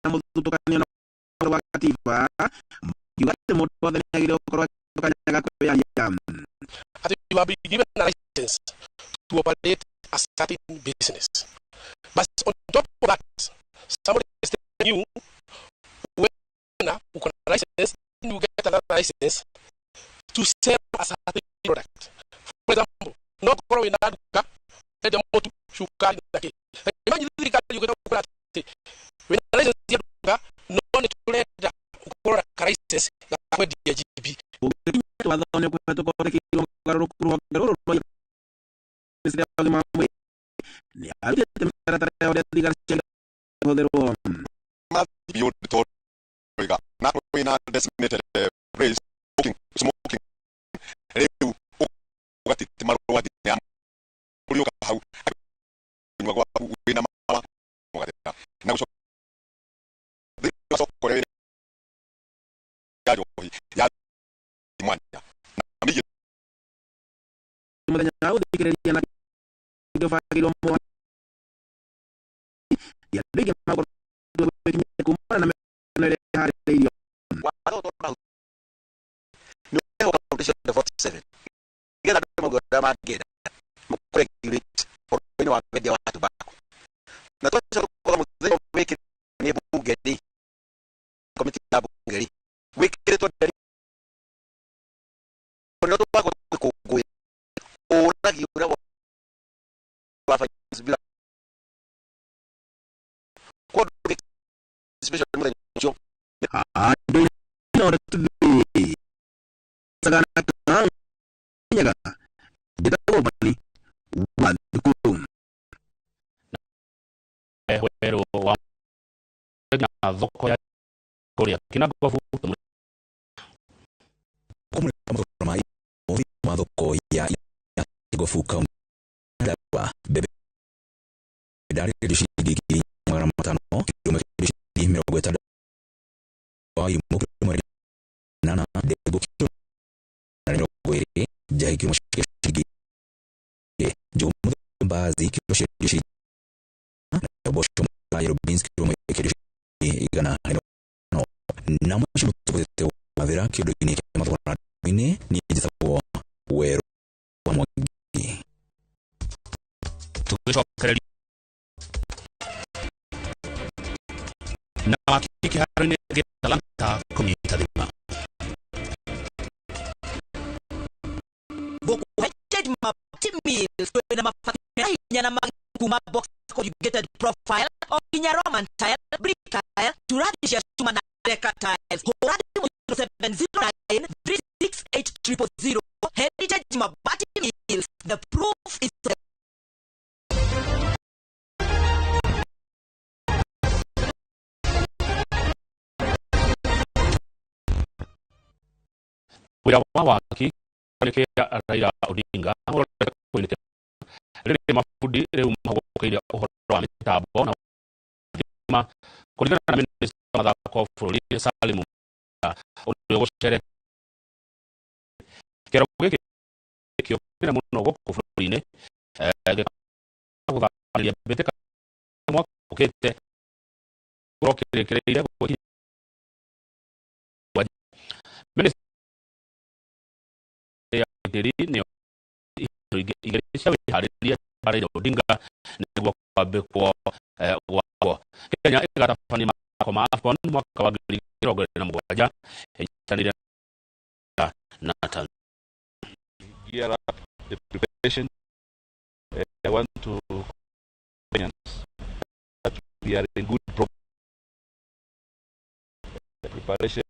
S9: na mũthutũkanio na watho wa gatiba, makiuga atĩ mũndũ wothe nĩagĩrĩirwo gũkorwo akĩheo kanya ga kwĩyaria.
S4: That you have been given a license to operate a certain business. But on top of that, somebody is telling you when uko na license, then you get another license to sell a certain product. For example, no korwo wĩna nduka wendia mũtu, cukari na kĩ. Imagine thirikari yũkĩte gũkwĩra atĩ wĩna license ya nduka no nĩ tũrenda ũkorwo na ka license ga kwendia GB.
S9: Gũgĩkinya atĩ watho nĩ ũkũhetũka ũrekĩirwo mogarũrũku rũhonge rũrũ rwa Ministry ya ũgima wa mwĩrĩ nĩ yarutĩte mĩtaratara ya ũrĩa thigara ciagĩrĩirwo kũhũthĩrwo.
S6: Beyond wega na wĩna designated place smoking rĩu ũgatete marũa nginya ũrĩũka hau akĩnyua gwaku wĩna marũa mũgathĩra na gũcoka thĩinĩ wa soko ĩrĩa ya njohi ya mwanya na mĩigĩre.
S9: Mũthenya wa gũthikĩrĩria na kĩngĩ ũbangĩirwo mwaka andũ aingĩ magũkorwo gwĩkinyia kumana na mĩkano ĩrĩa ĩharĩrĩirio.
S11: Watho ũyũ nĩ ũrehwo kaunti ciothe 47 nĩgetha andũ mauge ũrĩa mangĩenda regulate ũhoro-inĩ wa wendia wa tobacco, na twacoka gũkorwo mũthenya wĩkĩrĩtwo nĩ bunge rĩ, komiti ya bunge rĩ, wĩkĩrĩtwo nderi nĩ tobacco gũkũngũĩra ũragi ũrĩa wa finance bill kwa special mũthenya ũcio.
S9: Andũ no tũthiĩ sagana kanyaga njĩtagwo Bani wa thukuru.
S2: Werũ wa na thoko ya kũrĩa Kinagofu.
S14: Kumulika mathogora ma indo ma thoko ya Kigofu kaunti Nyandarua, mbembe ndarĩrĩrio ciringi 4500 kilo ciringi 60, wa irimũ kilo 8, ndengũ kilo 20, njahi kilo ciringi, njũgũ mũthemba mbaazi kilo ciringi, na mboco mũthemba yellow beans kilo ciringi 150. Na macio tũhotete gũgathĩra kĩũndũ-inĩ kĩa mathogora inĩ niĩ njĩtagwo Werũ wa Mwangi.
S2: Tũgĩcokereria na waki kĩharo-inĩ gĩa Talanta kũnyita thima.
S18: Gũkũhe mabati mills twĩna mabati mena hinya na kuma box corrugated profile o nginya Roman tile, brick tile, turathi cia cuma na deca tiles. Hũra thimũ 0709 368 000. Heritage Mabati Mills, the proof is the
S2: Wĩra wa waki kĩa Raila Odinga ũrorete kũinĩkĩra rĩrĩ mabundi rĩu mahũgũkĩire ũhoro wa mĩtambo na thitima kũringana na minista wa mathako bũrũri Salim Mvurya ũrĩa ũgũcere kĩero gĩkĩ kĩo kĩnene mũno gũkũ bũrũri-inĩ gũthakanĩria mbĩtĩka mwaka ũkĩte gũkorwo kĩrĩkĩrĩire gwĩkinya minista ya ũgitĩri nĩyo ingĩ igĩrĩ cia wĩharĩrĩria Raila Odinga nĩguo kwambĩkwo gwakwo. Kenya ĩgatabania mathako ma AFCON mwaka wa 2027 ĩnyitanĩire na Tanzania.
S6: Gear up the preparation.
S8: Preparation, I want to Kenyans that we are in good preparation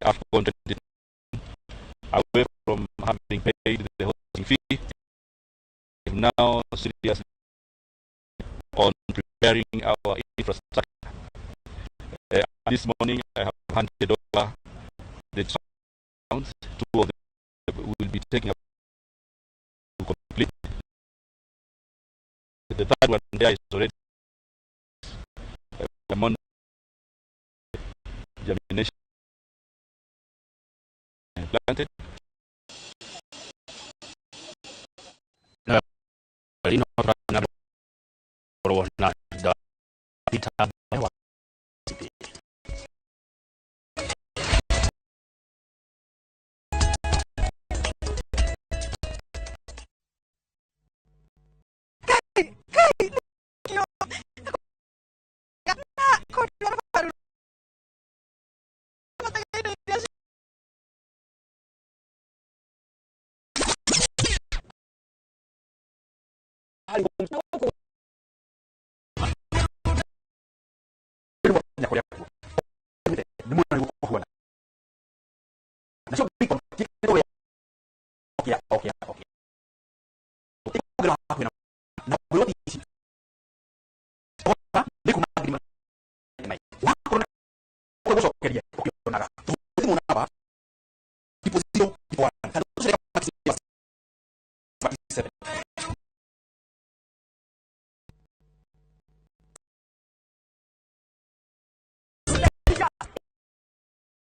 S8: AFCON 20 away from having paid the hosting fee, now seriously on preparing our infrastructure. This morning I have handed over the rounds. Two of them will be taking up to complete. The third one there is already germination planted.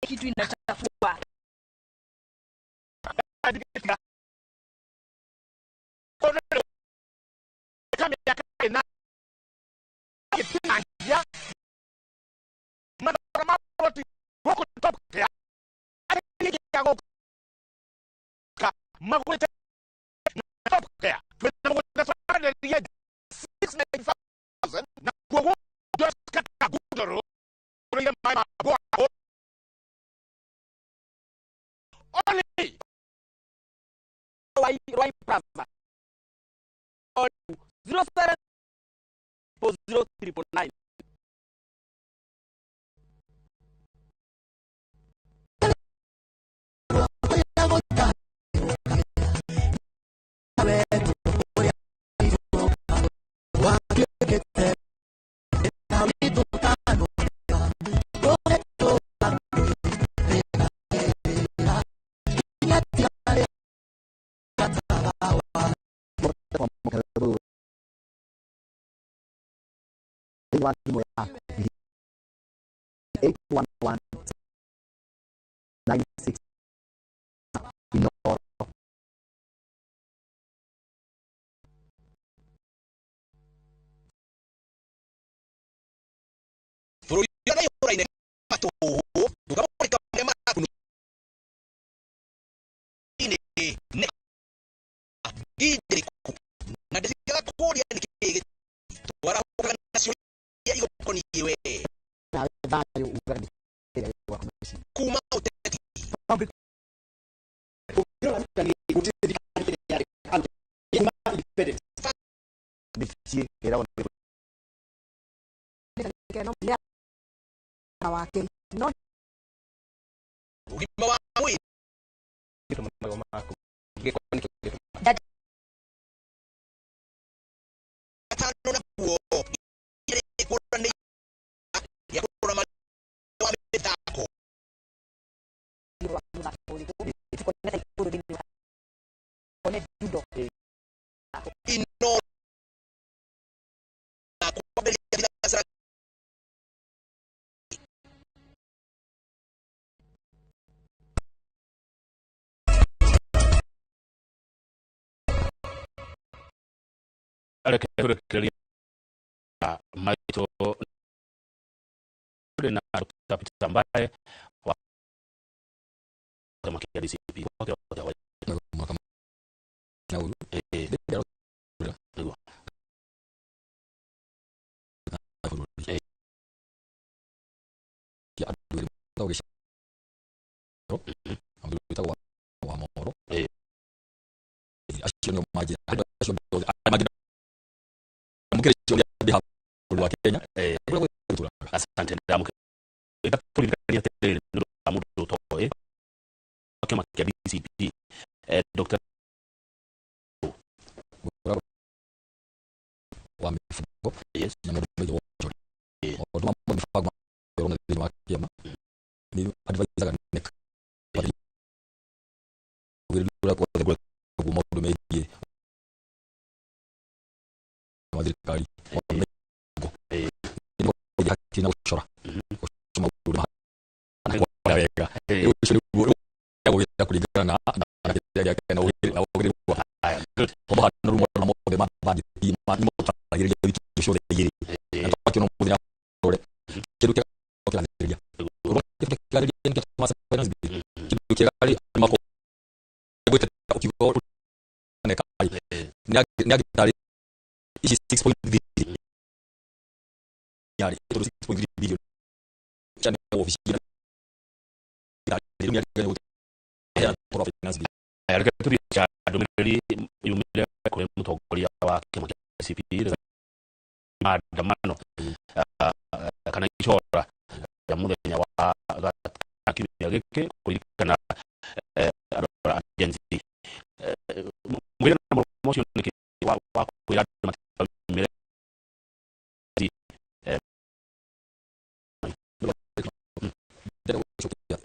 S12: Kitu inachafua.
S17: Only Plaza 07 0999.
S2: Reke tũrekererie maitũ na Dr. Peter Mbae wa chama kĩa DCP
S14: Acio nĩo manjĩra andũ acio othe arĩa mangĩenda mũkĩra icio ndĩ haha bũrũri wa Kenya kũrĩa guothe tũtũraga.
S2: Asante, ndamũkĩra tũririkania atĩrĩrĩ, nĩ ũndũ wa mũndũ ũtoĩ wa kĩama kĩa DCP, Dr.
S14: Wa mĩbango na maũndũ megiĩ wonjoria, maũndũ ma mĩbango ma thĩinĩ wa kĩama nĩ advisaga NEC ũrĩa guothe gwekagwo maũndũ megiĩ wa thirikari, maũndũ megiĩ mĩbango hakiri na gũcora gũcora maũndũ na kwaria wega. Rĩu ũcio nĩguo wĩra kũringana na kĩrĩa gĩake na ũgĩrĩru wa kwa mũhano. Rĩu maũndũ mothe ma bajeti nĩ mũtaragĩrĩria wiki icio ciothe igĩrĩ na twakĩona mũthenya ũrĩa kĩndũ kĩega kĩrathĩrĩria kĩrathĩrĩria nĩkĩo tũmaca finance bill kĩndũ kĩega rĩ andũ makorwo gwĩteta ũkiuga neka nĩ angĩtarĩ ici 6.3 yarĩ tondũ 6.3 billion cia wabici finance bill.
S2: Reke tũthiĩ cia ndũmĩrĩri yumĩre kũrĩ mũtongoria wa kĩama kĩa DCP, maandamano kana icora rĩa mũthenya wa gatano kiumia gĩkĩ kũririkana andũ a Gen Z. Mũgĩre na mũromo ũcio nĩkĩ wa kwĩra andũ matikaumĩre?
S14: Ndĩrenda gũcokia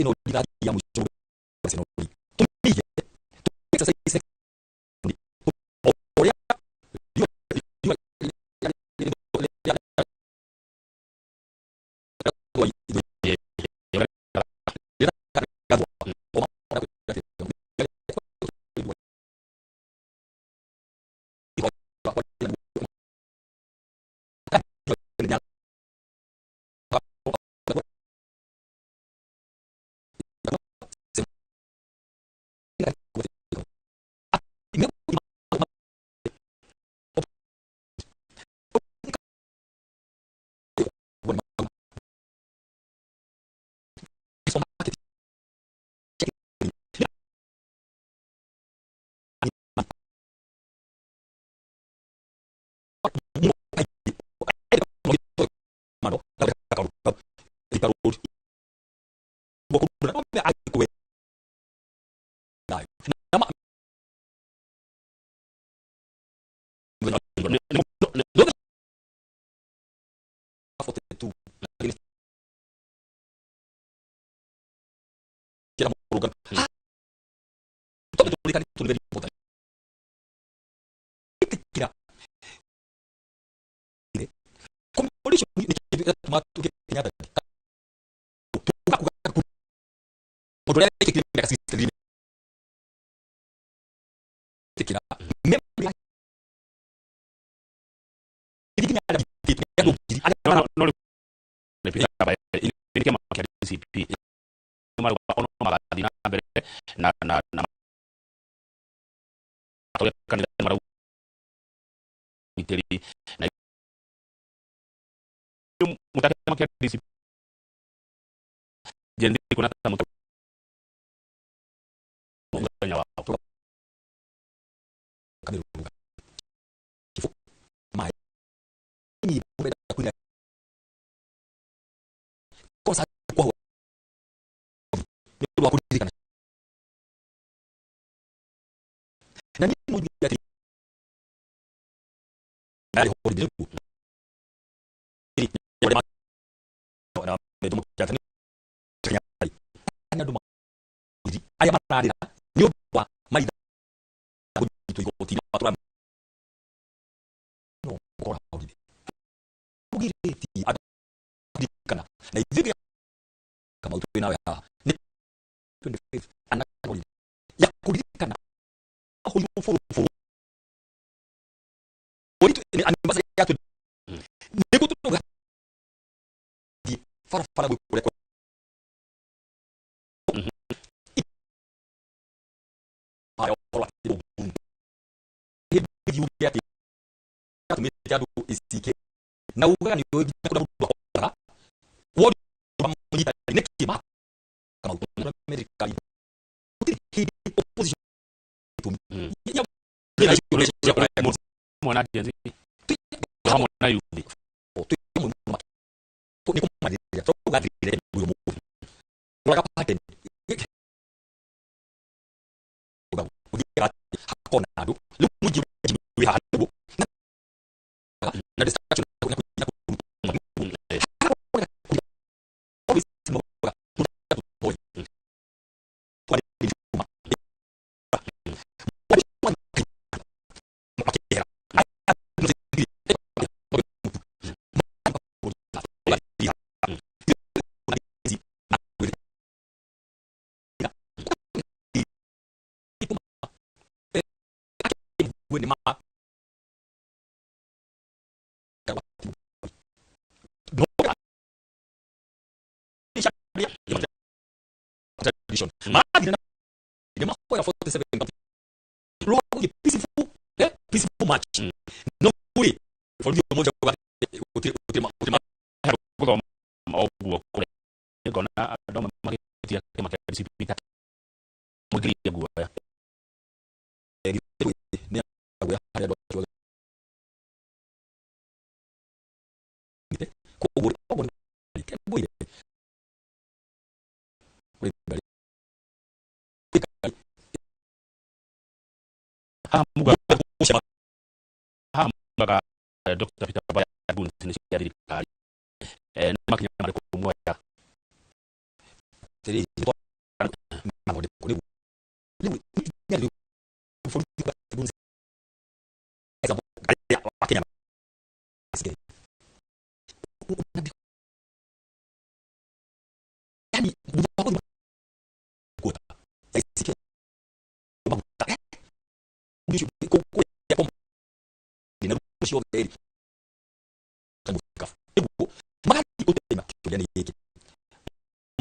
S14: Ĩno ndirathi ya mũico tũmĩige exercise ũrĩa ũndũ ũrĩa wekĩkire mĩaka 63 ĩtĩkĩra memory nginya arĩa mabĩtĩtwo nĩ andũ ngiri arĩa
S2: No no nĩ Peter nĩ kĩama kĩa DCP marauga ono magathiĩ na mbere na atongoria a kanitha marauga ũgitĩri na mũta kĩama kĩa DCP Gen Z kuona ta mũta
S14: gwĩka mĩrũrũngano Chifu, maĩ nyimbo menda kũina concert kwa nĩ ũndũ wa kũririkana na niĩ no njuge atĩ yarĩ holiday nĩguo na Jomo Kenyatta nĩ andũ arĩa mararĩra nĩ ũndũ wa maitha kũnyitwo igoti-inĩ matũra no gũkora holiday mũgirĩtie andũ kũririkana na ithuĩ Kamau twĩ nawe haha nĩ 25 ana holiday ya kũririkana ahũrirwo bũrũbũrũ nĩ anniversary ya nĩguo tũrauga thiĩ barabara gwĩ kũrĩa haya ũhoro atĩ hĩndĩ yuge atĩ atũmĩte andũ ACK na ugaga nĩ ũĩ nginya kũrĩa mũndũ akoraga wori mũnyita nĩkĩ ma Kamau thirikari gũtirĩ hĩndĩ opposition itũmi
S2: mwana Gen Z hamwe na youth
S14: nĩ kũmarĩria tondũ gathirire ũyũ mũthĩ ũraga pattern gũthiaga hakona andũ rĩu mũingĩ wĩ haha nĩguo na distraction na peaceful march no kuri bũrũri ũyũ mũnja
S2: gũthoma ũguo kũrĩa ngona andũ amwe magĩtia kĩama kĩa DCP ta mũingĩria guoya
S14: koguo ũguo nĩ
S2: haha mugaga Dr. Peter Mbaya goons nĩ cia thirikari nĩ makinya marĩkũ muoya
S14: Yani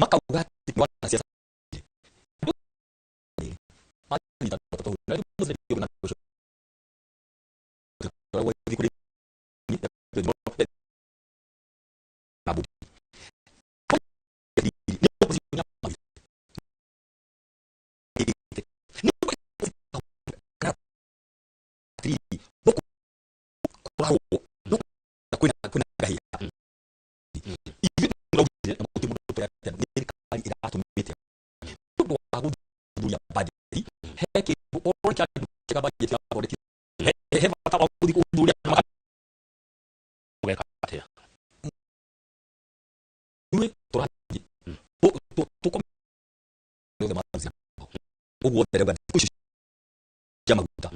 S14: makauga atĩ nĩ wanasiasa
S2: Ũgeka atĩa?
S14: Ũguo nderauga thikũ ici cia maguta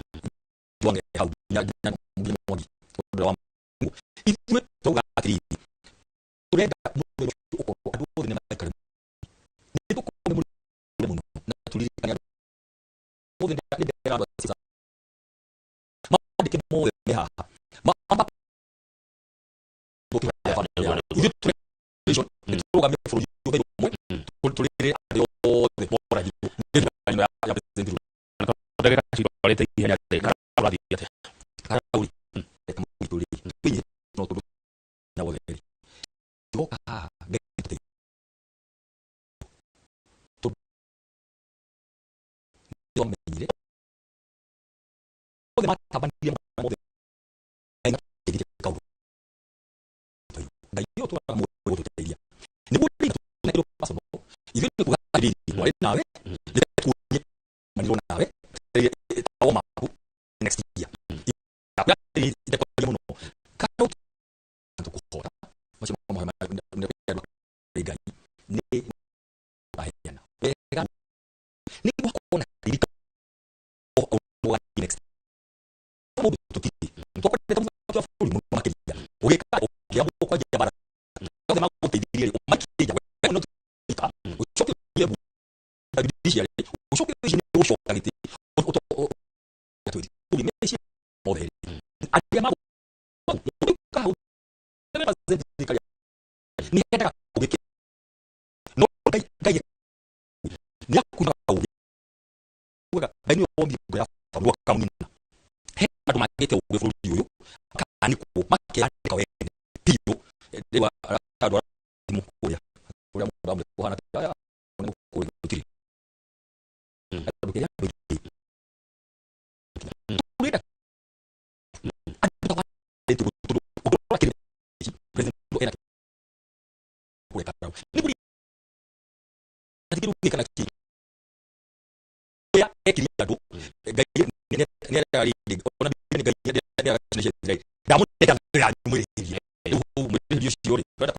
S14: twange hau nginya nginya mwangi ũndũ wa Mungu ithuĩ tũrauga atĩrĩrĩ tũrenda mũthenya ũcio ũkorwo andũ othe nĩ maikare nĩ tũkorwo nĩ mũno na tũririkane andũ othe nĩ ndĩra andũ a siasa mandĩke mothe me haha mamba ithuĩ tũrũgamie bũrũri ũmwe tũrĩrĩ andũ othe moragirwo nĩ thirikari ĩno ya President Ruto.
S2: Ndagĩka cirwarĩte ihenya rĩ ũrathiĩ atĩa?
S14: Karauri reke mũitũ rĩ twĩnyihĩtie no tondũ na wothe rĩ tigoka haha Ngai tũteithie tondũ nĩtwamenyire Othe matabanirie mothe ngai kaundu ngai yo twara mu gututeithia niguo na kiro personal ithuĩ nĩ kuga atĩrĩrĩ mwarĩ nawe nĩ tuonie manirwo nawe tawo maku next year ndakwĩra atĩrĩrĩ itekwaria mũno kana tũkũhota macio mahoya nĩ Ngai nĩ aheana wega nĩ gwakorwo na ririka next mũndũ tũtirĩ twakorete mũthaki wa bũrũri mũno makĩria ũgĩka ũkĩambwo kwanjia bara othe magũteithirie rĩ ũmaikie nja we no tuika ũcoke ũthiĩ judiciary ũcoke ũcio nĩ gũcoka gĩtĩ twĩri meciria mothe rĩ arĩa magũka hau thirikari nĩ hendaga ũgĩke no Ngai Ngai nĩ akuimaga ũgĩ ugaga Ngai nĩwe wombire ngo ya baba akamũnina he andũ magĩte ũgĩ bũrũri ũyũ makaanĩkwo makeanĩka wene biũ rĩu andũ thimũ kũrĩa kũrĩa mũndũ amwe kũhana aya nĩ kũrĩa gũtirĩ andũ kĩrĩa andũ aingĩ tũrenda andũ ta tondũ ũndũ kĩrĩ president ena kũreka nĩ kũrĩ kĩndũ gĩkana kĩ ũrĩa ekire andũ Ngai nĩ ararĩrĩ ona nĩ Ngai nĩ ararĩrĩ Ngai ndamũnenga thũ yanyu mwĩrĩhĩrie rĩu mwĩrĩhĩrie ũcio rĩ ndĩrenda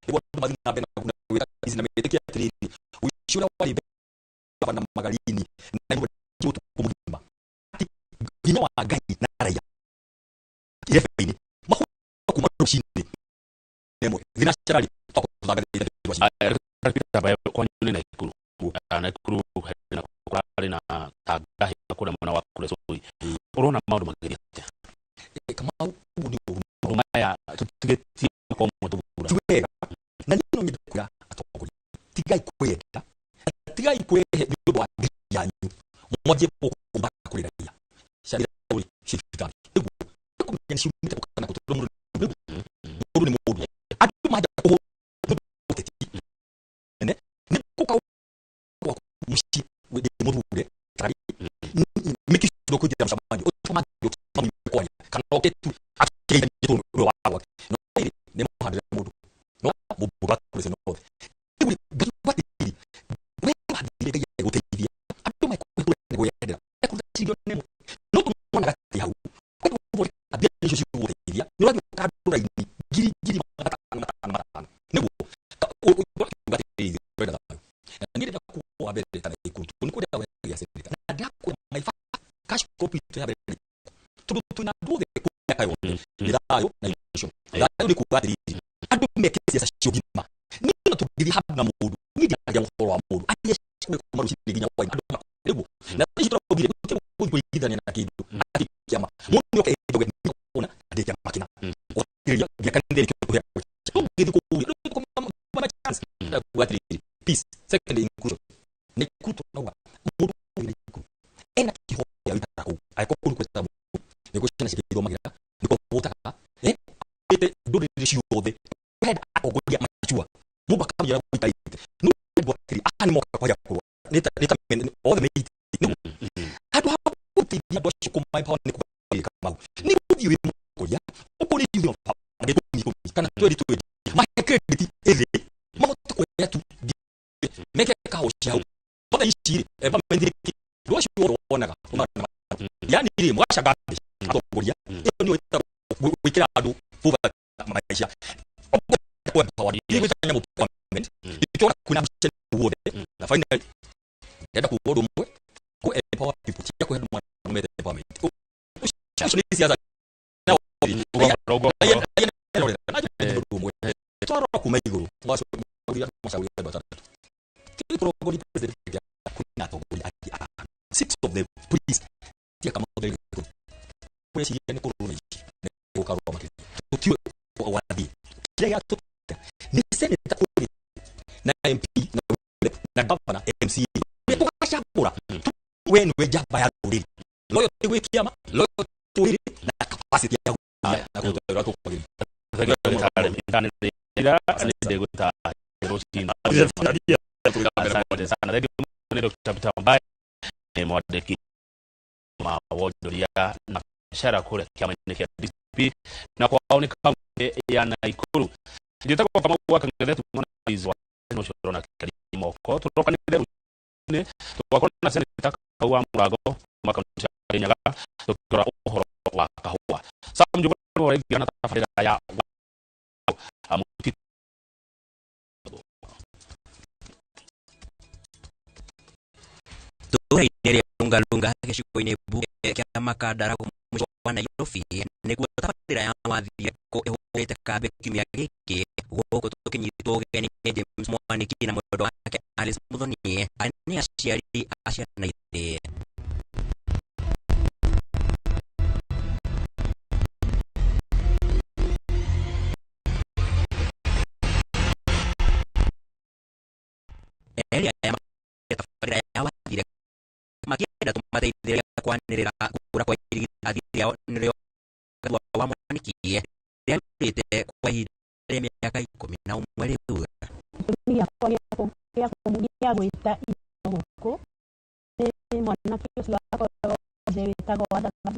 S14: nĩguo andũ mathiĩ na mbere na gwĩka ici na metĩkie atĩrĩrĩ ũici ũrĩa warĩ mbere na magarini na nyũmba ũtukũ mũgima atĩ hinya wa Ngai na raia irebe-inĩ mahũra kuma rũcinĩ ĩmwe thinacara rĩ twakũthangathĩte
S2: kwanyu nĩ Naikuru Naikuru na kũrarĩ na tangahi kũrĩa mwena wa kũrĩa Soi ũrona maũndũ magĩthiĩ atĩa
S14: Kamau ũguo nĩ ũru
S2: maũndũ maya tũtigĩtie mwaka ũmwe tũthura
S14: ti wega na niĩ no nyende kwĩra atongoria tigai kwĩyenda tigai kwĩhe nĩ ũndũ wa ngiri yanyu mwanjie gũkũ kũrĩ raia ciathira rĩ ciĩ thibitarĩ nĩguo kũmenya nĩ ciumĩte kũ kana kũ tondũ mũndũ mũndũ nĩ mũndũ andũ manja kũhũrwo ũteti nene nĩ gũka gwaku mũciĩ ndĩ mũthure tarĩ mĩki cio kũingĩra mũcemanio ũtũmangĩ kwaria kana oke tu akĩgeithania tondũ wa gwake no rĩrĩ nĩ mũhandĩre mũndũ no mũmbunge wa Kuresoi North rĩu ngiuga atĩrĩrĩ we wathire Ngai agũteithia andũ mekũhũra nĩ gwĩyendera ekũruta ciringi ona ĩmwe no tũmonaga atĩ hau we gũthondeka mbia icio cigũgũteithia nĩ ũrathiĩ ũkandũra raini ngiri ngiri 500 500 500 nĩguo ũrakiuga atĩrĩrĩ tũrenda thayũ na niĩ ndĩrenda kuga wa mbere ta Naikuru tondũ nĩ kũrĩa gĩa senator na ndĩrakwĩra my first cash crop itũ ya mbere tondũ twĩna andũ othe mĩaka yothe nĩ thayũ na icio thayũ nĩ kuga atĩrĩrĩ andũ meke ciaca cia ũgima niĩ ona tũngĩthiĩ handũ na mũndũ niĩ ndiraria ũhoro wa mũndũ arie ciuge kuma rũcinĩ nginya hwaĩ andũ nĩguo na thaa ici tũraugire gũtirĩ gũthiĩ kũringithania na kĩndũ atĩ kĩama mũndũ nĩ oke njoge ona ndĩ kĩama kĩna gwatirĩria nginya kanitha nĩkĩo tũheagwo tũngĩthiĩ kũũria tũkũma chance kuga atĩrĩrĩ peace second inclusion Naikuru tũrauga mũndũ wĩ Naikuru ena kĩhooto gĩa gũikara kũu angĩkorwo kũu nĩ kwĩtaga mũndũ nĩkuo ciana ciake ithomagĩra nĩkuo votaga ĩte ndũrĩrĩ ciothe wenda atongoria machua mũndũ akamenya ũrĩa gũikarĩte no andũ atĩrĩ aya nĩ moka kwaja kũrũa nĩ ta othe meiti handũ ha gũteithia andũ acio kũma empower nĩ kuga Kamau nĩ gũthiĩ wĩ mũtongoria ũkũrĩ youth of power ikũmi ikũmi kana 20 20 mahe credit ĩthĩ mahote kuoya tu meke kahoci hau othe ici rĩ empowerment nĩ kĩ andũ acio othe wonaga yani rĩ mũgacanga mbeca atongoria ĩyo nĩyo ĩtagwo gwĩkĩra andũ poverty maica empower nĩ gwĩta nyamũ empowerment ikĩona kwĩna mbeca guothe na finally ndĩrenda kuga ũndũ ũmwe kũ empower people tiga kũhe andũ mwana empowerment ũcio nĩ siasa ũndũ ũmwe twarora kuma igũrũ macagũria andũ atandatũ tũrongoria president kwĩna atongoria angĩ atano six of them please tia kama kũreciria nĩ kũrũrũ ici nĩ gũkarũa makĩria tũtiũĩ gwathiĩ kĩrĩa gĩatũteithia nĩ senator kũrĩ na MP na governor MCA ũrĩa tũgacagũra we nĩwe njamba ya rũrĩrĩ loyalty gwĩ kĩama loyalty rũrĩrĩ na capacity ya na kũruta wĩra tũkwagĩrĩire.
S2: Asante sana. Thank you. Dr. Peter Mbae, mwandĩki. Ma wonjoria na biacara kũrĩa kĩama-inĩ kĩa DCP na kwao nĩ kaunti ya Naikuru. Njĩtagwo Kamau wa Kang'ethe, tumwana wa ũcio ũrona kĩaria moko tũrokanĩre rũcinĩ tũgakorwo na seneta Kau wa Mũrango kuma kaunti ya Kirinyaga tũkĩrora ũhoro wa kahũa. Sam Njuguna nĩwe ũraingĩra na tabarĩra ya mũtitũ.
S15: Tũũra-inĩ rĩa Lungalunga gĩcigo-inĩ mbunge kĩa Makandara mũciĩ wa Nairobi nĩguo tabarĩra ya wathire kũ ĩhũrĩte kambĩ kiumia gĩkĩ, gũkũ tũkĩnyitwo ũgeni nĩ James Mwaniki na mwendwa wake Alice Muthoni, arĩa nĩ aciari a ciana igĩrĩ. Erĩ aya tabarĩra ya wathire makĩenda tũmateithĩrĩria kwanĩrĩra kũra kwa irigithathi rĩao nĩrĩo Gathua wa Mwaniki rĩrĩa rĩũrĩte kwa ihinda rĩa mĩaka 11 rĩu.
S16: Gĩtũmi gĩakwa gĩa gwĩta indo gũkũ nĩ mwanake ũcio wakwa wothe wĩtagwo Gathua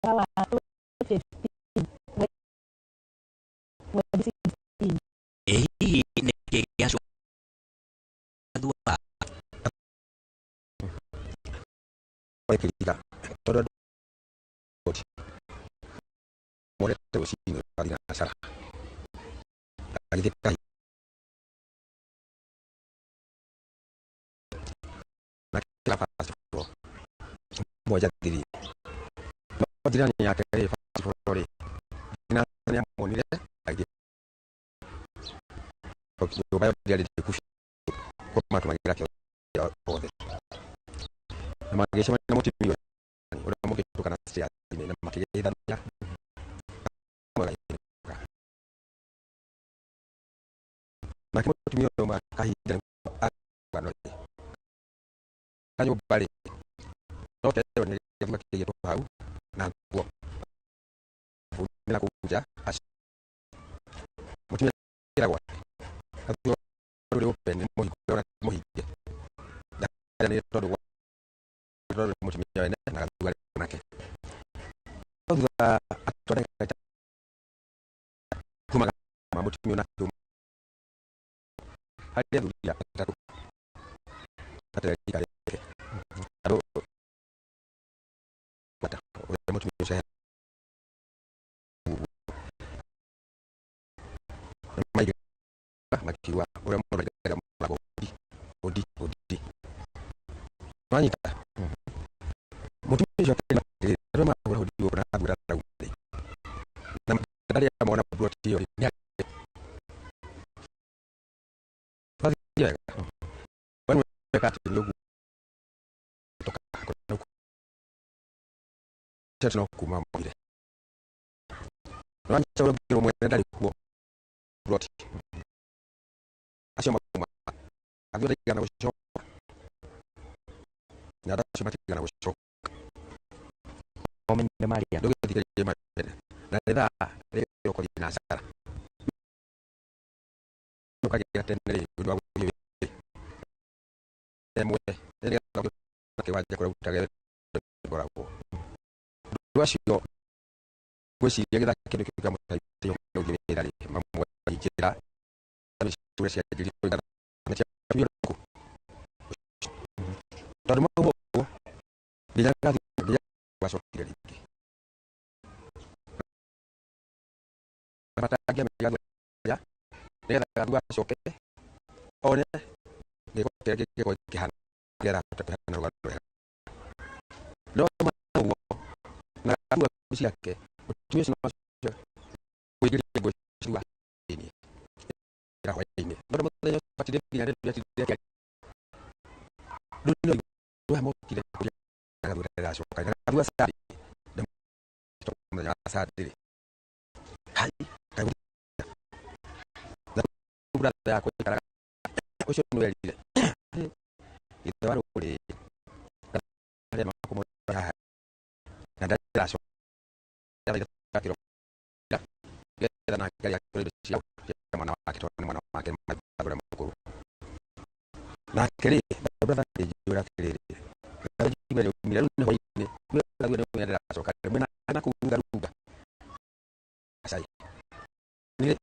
S16: mwaka wa 2015 mweri 16.
S15: Ĩ hihi nĩkĩ gĩacũa Gathua?
S19: Ekĩrira tondũ andũ monete rũcinĩ rwa thinacara agĩthiĩ kahi na kĩra first floor moja thiri no jirani yake rĩ first floor rĩ thinacara nĩamuonire agĩthiĩ nyũmba ĩyo ndĩarĩ ndĩku biũ matũmagĩra kĩo othe na magĩcemania na mũtumia ũrĩa mũngĩtũkana stairs-inĩ na makĩgeithania. Nake mũtumia ũyũ ma kahinda agano rĩ kanyũmba rĩ no keo nĩ gĩthua kĩigĩtwo hau na nguo na kũu nja. Mũtumia ĩragwo gathua rũrĩ open, nĩ mũhingũre ona ti mũhinge nĩ tondũ tondũ mũtumia wene na gathua nake no thutha atwara kuma ma mũtumia nake harĩ athuri atatũ atarĩ rika rĩake andũ bata ũrĩa mũtumia ũcio maigĩra makiuga ũrĩa mũndũ aingagĩra mũrango ũndi ũndi ũndi wanyita mũtumia ũcio akĩrĩ atĩrĩrĩ arĩa marahũra ũndi gũkũ na athuri arauma rĩ na ndarĩ amona plot ĩyo rĩ nĩ twathiĩ wega we weka atĩ nĩ ũguo toka no kuma maugire nĩwanyita ũrĩa ũngĩ mwene ndarĩ kuo plot acio mauma athuri ndaigana gũcoka na andũ acio matigana gũcoka.
S15: Omenyire maria
S19: ndũgĩthikĩrĩrie mawene na nĩ thaa rĩrĩa ũkũthiĩ na cara ũkagĩra tene rĩ ũndũ wa gũthiĩ wĩra ĩmwe nĩgetha ũgĩe kĩwanja kũrĩa ũrutage ngoragwo ũndũ acio ngwĩciria gĩthaa kĩndũ kĩu kĩa mũtaitio gũthiĩ wĩra rĩ mamwe njĩra cia tondũ mau ũguo nginya nginya gacokire rĩngĩ matangĩamenya gathua nĩgetha gathua acoke one gĩko kĩrĩa kĩngĩkorwo kĩhana nĩgetha ahote kũheana rũgano rwega no ũguo na gathua ciake mũtumia ũcio no kũingĩria nguo cia thĩinĩ ĩra hwaĩ-inĩ no mũthenya ũcio atindĩte nginya rĩrĩa atindire akĩaria rĩu nĩ ũrĩa mokire kũrĩa gathua ndĩracoka na gathua cari mũthenya wa cari rĩ hai kaĩ na brother yakwa ikaraga ũcio nĩ werire ithe wa rũrĩ arĩa makũmũra haha na ndaracoka getha nake akĩrĩa indo cia mwana wake tondũ nĩ mwana wake ũrĩa mũkũrũ nake rĩ brother akĩnjĩra atĩrĩrĩ Ndĩraumire rĩu nĩ hwaĩ-inĩ nĩ ndĩracoka mwena na kũu runga cai niĩ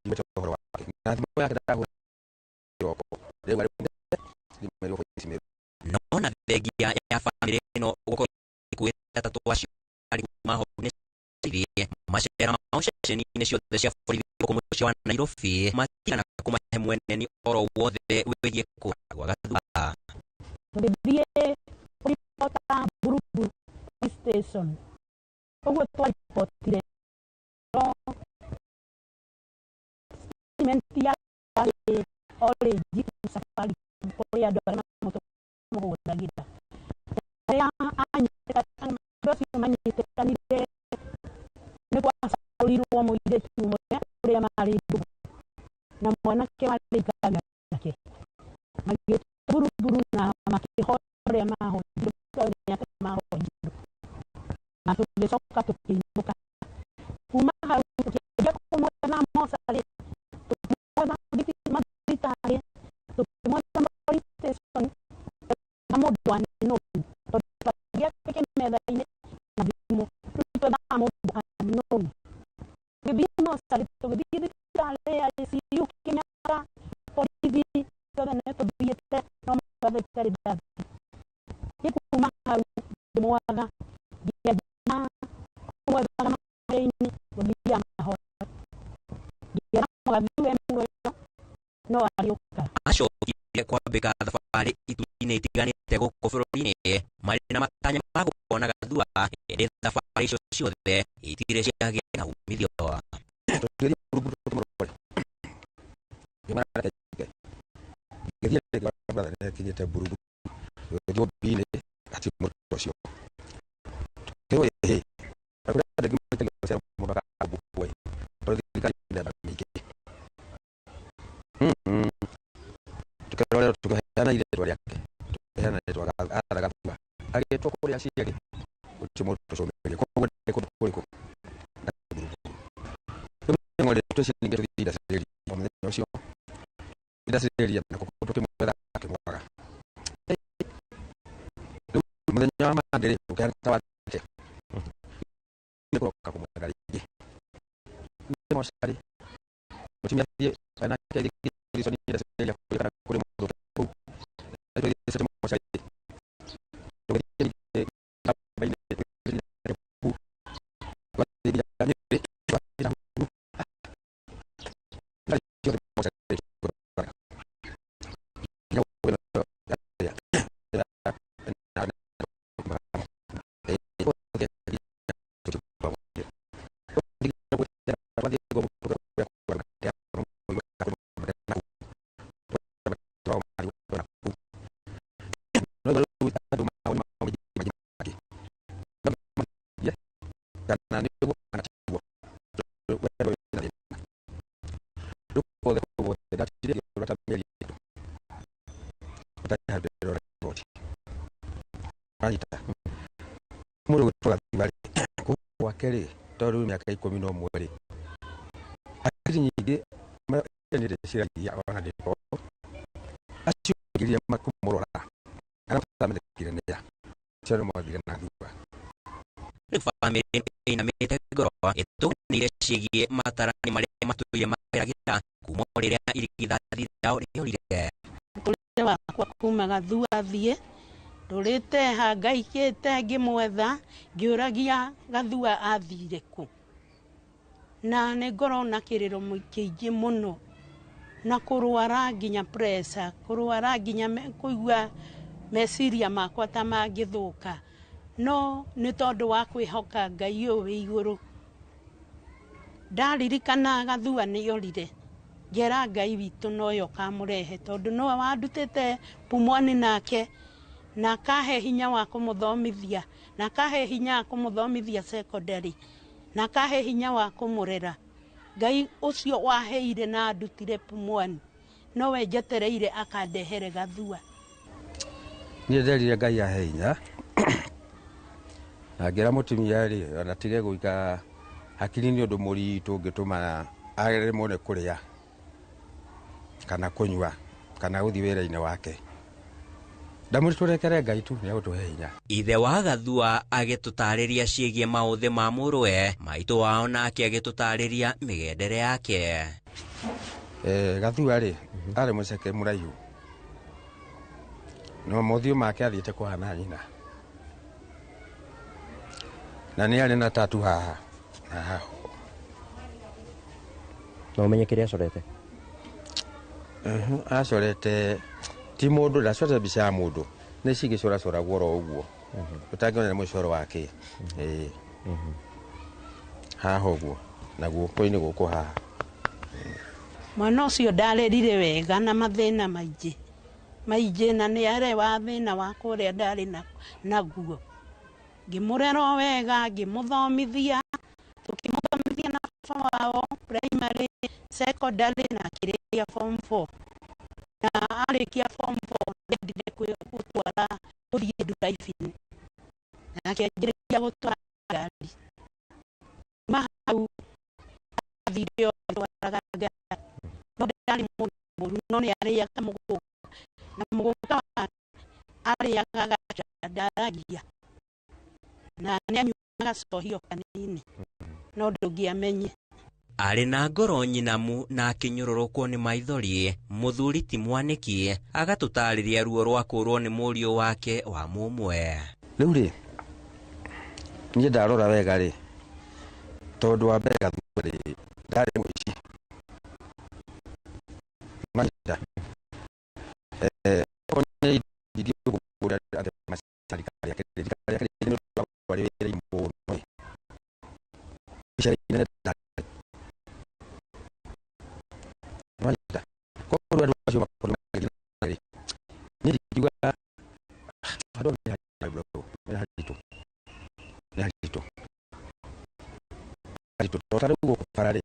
S19: ndigwete ũhoro wake na thimũ yake ndahũra kĩroko rĩu arĩ thimũ ĩrĩ voice mail.
S15: Nona thengia ya bamĩrĩ ĩno gũkorwo ĩkuĩte atatũ acio arĩ kuma honge borithi macera mao ceceni-inĩ ciothe cia borithi gũkũ mũciĩ wa Nairobi matigana kũmahe mweneni oro wothe wĩgiĩ kũra gwa Gathua.
S16: Tũgĩthiĩ kũribota Buruburu police station ũguo twaribotire no statement yarĩ o rĩngi Safaricom kũrĩ andũ arĩa mamũhũragĩra arĩa andũ acio manyitĩkanire nĩ gwacagũrirwo mũirĩtu ũmwe ũrĩa marĩ ndũgũ na mwanake warĩ ikaraga nake magĩũka Buruburu na makĩhoya ũrĩa mahoirwo tondũ nĩ atĩa mahoirwo na tũgĩcoka tũkĩinũka kuma hau tũkĩanjia kũmwetha mocarĩ tũkĩmwetha mathibitarĩ tũkĩmwetha police station na mũndũ wa nũũ tondũ twathiaga kĩmetha-inĩ na thimũ rĩu twethaga mũndũ unknown tũgĩthiĩ mocarĩ tũgĩthiĩ thibitarĩ ICU Kenyatta borithi ciothe nĩ tũthiĩte no Mombatha itarĩ ndathiĩ niĩ kuma hau ngĩmwaga ngĩanjia kũmwethaga mahoya-inĩ gũthiaga mahoya ngĩera mũgathi we muoyo no arĩũka.
S15: Macokire kwambĩka thabarĩ ituri-inĩ itiganĩte gũkũ bũrũri-inĩ marĩ na matanya ma gũkona Gathua ĩndĩ thabarĩ icio ciothe itirĩ ciagĩa na umithio.
S19: Tũgĩthiĩ Buruburu tũkĩmũrore ngĩmwĩra reke njũke ngĩthiĩ rĩngĩ brother nĩakinyĩte Buruburu tũgĩthiĩ OB-inĩ hatirĩ mũndũ ũcio tũkĩrwo ĩhĩ kũrĩ andũ aingĩ maikagia mbeca mũndũ akambũkwo ĩ tondũ thirikari mĩthemba mĩingĩ tũkĩrorerwo tũkĩheana irĩtwa rĩake tũkĩheana rĩtwa Arthur Gathua agĩtwo kũrĩa ciarĩ gũtirĩ mũndũ tũcũmĩrie koguo nĩ kũndũ kũrĩkũ Rĩu twĩciria ningĩ tũthiĩ industry o mũthenya ũcio industry na kũu tũkĩmwetha akĩmwaga rĩu mũthenya wa Monday rĩ ũkĩhana ta wathiĩte nĩ kũroka kũmwetha rĩngĩ nĩ mocarĩ mũtumia athiĩ nake athiĩ industry kũrĩ kana kũrĩ mũndũ kũu tũthiĩte mocarĩ tũgĩthiĩ ningĩ kamba-inĩ tũgĩthiĩ kũu twathiĩ nginya Nyĩrĩ twathiĩ Nakuru ciothe mocarĩ nginya Mũndũ gwĩtwo Gathua rĩ kuma gwake rĩ tondũ rĩu mĩaka 11 rĩ hakiri nyingĩ nĩ ndĩciragia ona ndĩko acio ngiririe kũmũrora arĩa matamenyekire nĩ a acio nĩ mathire na Gathua.
S15: Rĩu bamĩrĩ ĩno ĩinamĩte ngoro ĩtũganĩire ciĩgiĩ matarani marĩa matũire mageragĩra kuma o rĩrĩa irigithathi rĩao rĩorire.
S5: Mũtũrĩre wakwa kuma Gathua athiĩ ndũrĩte hangaikĩte ngĩmwetha ngĩũragia Gathua athire kũ na nĩ ngorwo na kĩrĩro kĩingĩ mũno na kũrwara nginya pressure kũrwara nginya kũigua meciria makwa ta mangĩthũka no nĩ tondũ wa kwĩhoka Ngai ũyũ wĩ igũrũ ndaririkana Gathua nĩ orire ngera Ngai witũ nowe ũkamũrehe tondũ nowe wandutĩte pumwani nake na akahe hinya wa kũmũthomithia na akahe hinya wa kũmũthomithia secondary na akahe hinya wa kũmũrera Ngai ũcio waheire na andutire pumwani nowe njetereire akandehere Gathua.
S19: Niĩ nderire Ngai ahe hinya na ngĩra mũtumia rĩ ona tige gũikara hakiri nĩ ũndũ mũritũ ũngĩtũma aremwo nĩ kũrĩa kana kũnyua kana gũthiĩ wĩra-inĩ wake. Ndamwĩra tũrekere Ngai tu nĩ egũtũhe hinya.
S15: Ithe wa Gathua agĩtũtarĩria ciĩgiĩ maũthĩ ma mũrũwe, maitũ wao nake agĩtũtarĩria mĩgendere yake.
S19: Gathua rĩ arĩ mũceke mũraihu no mothiũ make athiĩte kũhana nyina na nĩ arĩ na tatu haha na haha.
S20: No ũmenye kĩrĩa acorete?
S19: Acorete ti mũndũ, ndacorete mbica ya mũndũ, nĩ cigĩcoracoragwo oro ũguo ũtangĩona nĩ mũcoro wake. Ĩĩ, haha ũguo na guoko-inĩ gũkũ haha.
S5: Mwana ũcio ndarerire wega na mathĩna maingĩ maingĩ, na nĩ arewa thĩna wa kũrĩa ndarĩ naguo. Ngĩmũrera o wega, ngĩmũthomithia, tũkĩmũthomithia na baba wao primary, secondary na akĩrĩkia form 4. Na arĩkia form 4 ndendire gũtwara gũthiĩ driving, na akĩanjĩrĩria gũtwara ngari. Kuma hau athire o agĩtwaraga ngari, no ndarĩ mũndũ mũũru, no nĩ arĩaga mũgũka, na mũgũka wake arĩaga gacha, ndaragia, na nĩ anyuaga gacohi o kanini, no ndũngĩamenye.
S15: Arĩ na ngoro nyinamu na akĩnyũrũrũkwo nĩ maithori, mũthuri ti Mwanĩki agatũtarĩria ruo rwa kũũrwo nĩ mũriũ wake wa mũmwe.
S19: Rĩu rĩ niĩ ndarora wega rĩ, tondũ wa mbere Gathua rĩ ndarĩ mũici manyita okorwo nĩ ingĩũra atĩ thirikari yake thirikari yake nĩ ũndũ wa gũkorwo arĩ wĩra-inĩ mũno ĩ ica inene ndarĩ manyita. Koguo andũ acio makorwo magĩthiĩ na mbere niĩ ndingiuga andũ nĩ haritũ, nĩ haritũ, nĩ haritũ haritũ tondũ ta rĩu gũkũ bara rĩ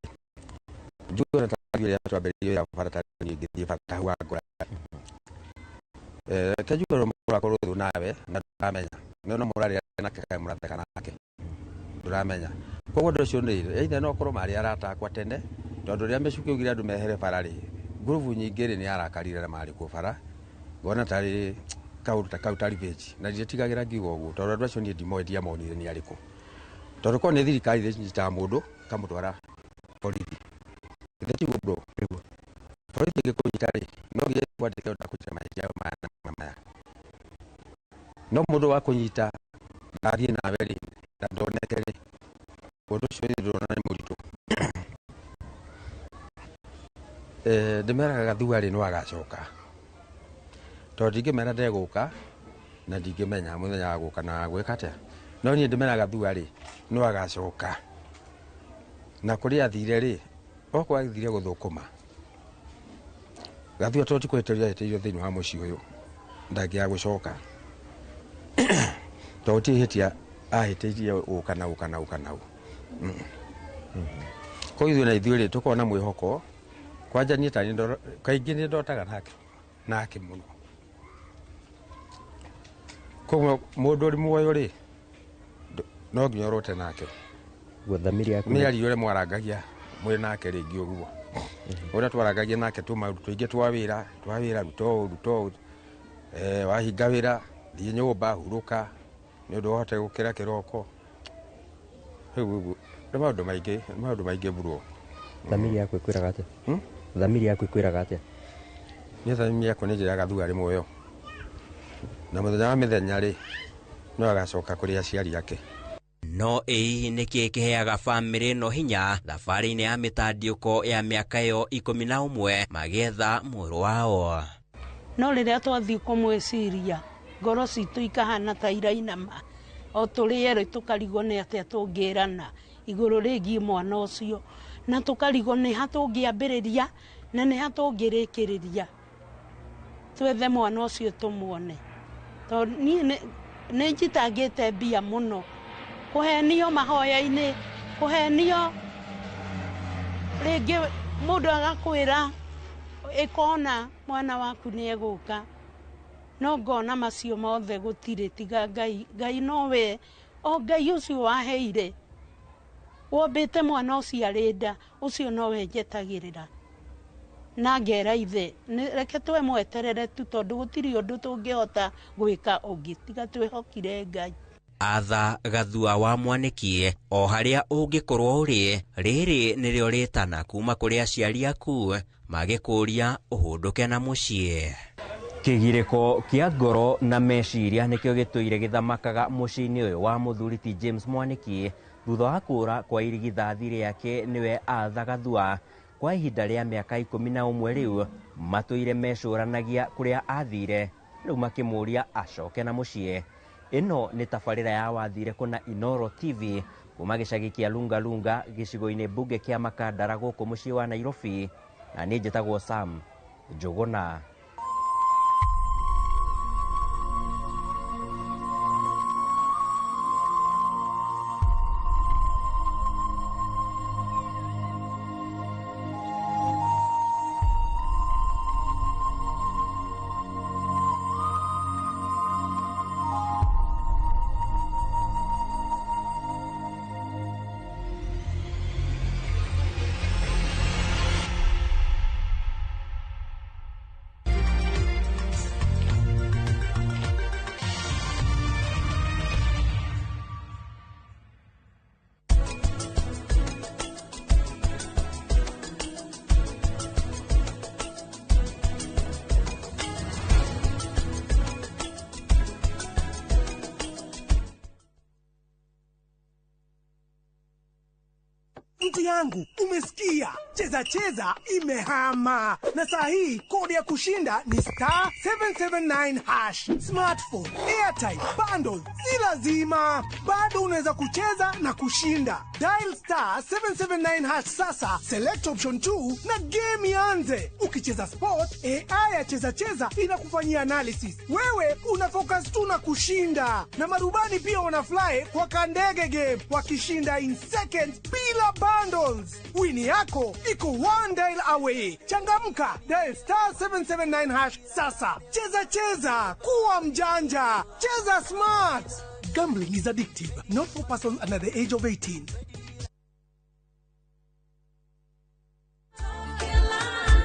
S19: njuge ona ta rĩrĩa twambĩrĩirie wĩra bara ta niĩ ngĩthiĩ bara ta hau wangora reke njuge ũrĩa mũrakorwo thũ nawe na ndũramenya no no mũrarĩa nake kana mũratheka nake ndũramenya. Koguo ũndũ ũcio nĩ either no korwo marĩ arata akwa tene, tondũ rĩrĩa mĩcuki augire andũ mehere bara rĩ, ngurubu nyingĩ rĩ nĩ arakarire na marĩ kuo bara, ngona tarĩ kaũndũ ta kau ta revenge, na ndiĩtigagĩra ngiuga ũguo tondũ andũ acio niĩ ndimoĩ, ndiamonire nĩ arĩkũ, tondũ korwo nĩ thirikari ĩnyitaga mũndũ ĩkamũtwara borithi, githĩ tiguo bro? Borithi ĩngĩkũnyita rĩ no nginya ĩkwandĩke ũndũ wa kũnyita mahĩtia maya na maya, no mũndũ wa kũnyita na athiĩ nawe rĩ na ndoneke rĩ, ũndũ ũcio niĩ ndĩrona nĩ mũritũ. Ndĩmeraga Gathua rĩ no agacoka, tondũ ndingĩmera ndegũka na ndingĩmenya mũthenya wa gũka na gwĩka atĩa, no niĩ ndĩmeraga Gathua rĩ no agacoka, na kũrĩa athire rĩ okorwo athire gũthũkũma Gathua tondũ ti kũhĩtĩrio ahĩtĩirio thĩinĩ wa mũciĩ ũyũ ndangĩaga gũcoka, tondũ ti ihĩtia ahĩtĩirie gũka na gũka na gũka na ũ. Koguo ithuĩ na ithuĩ rĩ tũkorwo na mwĩhoko kwanja niĩ ta kaingĩ nĩ ndotaga nake nake mũno. Koguo mũndũ ũrĩ muoyo rĩ no nginya ũrote nake.
S20: Guo thamiri yaku
S19: mĩario ũrĩa mwarangagia mwĩ nake rĩngĩ ũguo ũrĩa twarangagia nake tũmaũndũ tũingĩ twa wĩra ruta ũũ ruta ũũ, wahinga wĩra thiĩ nyũmba hurũka nĩ ũndũ ũhote gũkĩra kĩroko. Rĩu ũguo nĩ maũndũ maingĩ, nĩ maũndũ maingĩ bro.
S20: Thamiri yaku ĩkwĩraga atĩa? Thamiri yaku ĩkwĩraga atĩa?
S19: Niĩ thamiri yakwa nĩ njĩraga Gathua arĩ muoyo, na mũthenya wa mĩthenya rĩ no agacoka kũrĩ aciari ake.
S15: No ĩ hihi nĩkĩ kĩheaga bamĩrĩ ĩno hinya thabarĩ-inĩ ya mĩtandiũko ya mĩaka ĩyo 11 magĩetha mũrũ wao?
S5: No rĩrĩa twathiĩ kũmwĩciria ngoro citũ ikahana ta irainama, o tũrĩ erĩ tũkarigwo nĩ atĩa tũngĩrana igũrũ rĩgiĩ mwana ũcio, na tũkarigwo nĩ ha tũngĩambĩrĩria na nĩ ha tũngĩrĩkĩrĩria twethe mwana ũcio tũmuone. Tondũ niĩ nĩ njitangĩte mbia mũno kũhenio mahoya-inĩ, kũhenio rĩngĩ mũndũ agakwĩra ĩkona mwana waku nĩ egũka, no ngona macio mothe gũtirĩ tiga Ngai. Ngai nowe o Ngai ũcio waheire wombĩte mwana ũcio arĩ nda, ũcio nowe njetagĩrĩra. Na ngera ithe reke twemweterere tu tondu gutiri undu tungihota gwika ungi tiga twihokire Ngai.
S15: Arthur Gathua wa Mwaniki o haria ungikorwo uri riri nirio ritana kuma kuri aciari aku magikuria uhunduke na mucii. Kigiriko kia ngoro na meciria nikio gituire githamakaga muciĩ-inĩ ũyũ wa mũthuri ti James Mwaniki thutha wa kũra kwa irigithathi rĩake nĩwe Arthur Gathua. Kwa ihinda rĩa mĩaka 11 rĩu matũire mecũranagia kũrĩa athire rĩu makĩmũria acoke na mũciĩ. Ĩno nĩ tabarĩra ya Wathire Kũna Inooro TV kuma gĩcagi kĩa Lunga Lunga gĩcigo-inĩ mbunge kĩa Makandara gũkũ mũciĩ wa Nairobi, na niĩ njĩtagwo Sam Njũgũna.
S3: Mtu yangu, umesikia? Cheza Cheza imehama. Na saa hii kodi ya kushinda ni star 779 hash. Smartphone, airtime, bundles, si lazima. Bado unaweza kucheza na kushinda. Dial star 779 hash sasa, select option 2 na game ianze. Ukicheza sport, AI ya Cheza Cheza inakufanyia analysis. Wewe una focus tu na kushinda. Na marubani pia wanafly kwa kandege game, wakishinda in seconds bila bundles. Wini yako iko one dial away. Changamka, dial star 779 hash sasa. Cheza Cheza, kuwa mjanja. Cheza smart. Gambling is addictive, not for persons under the age of 18.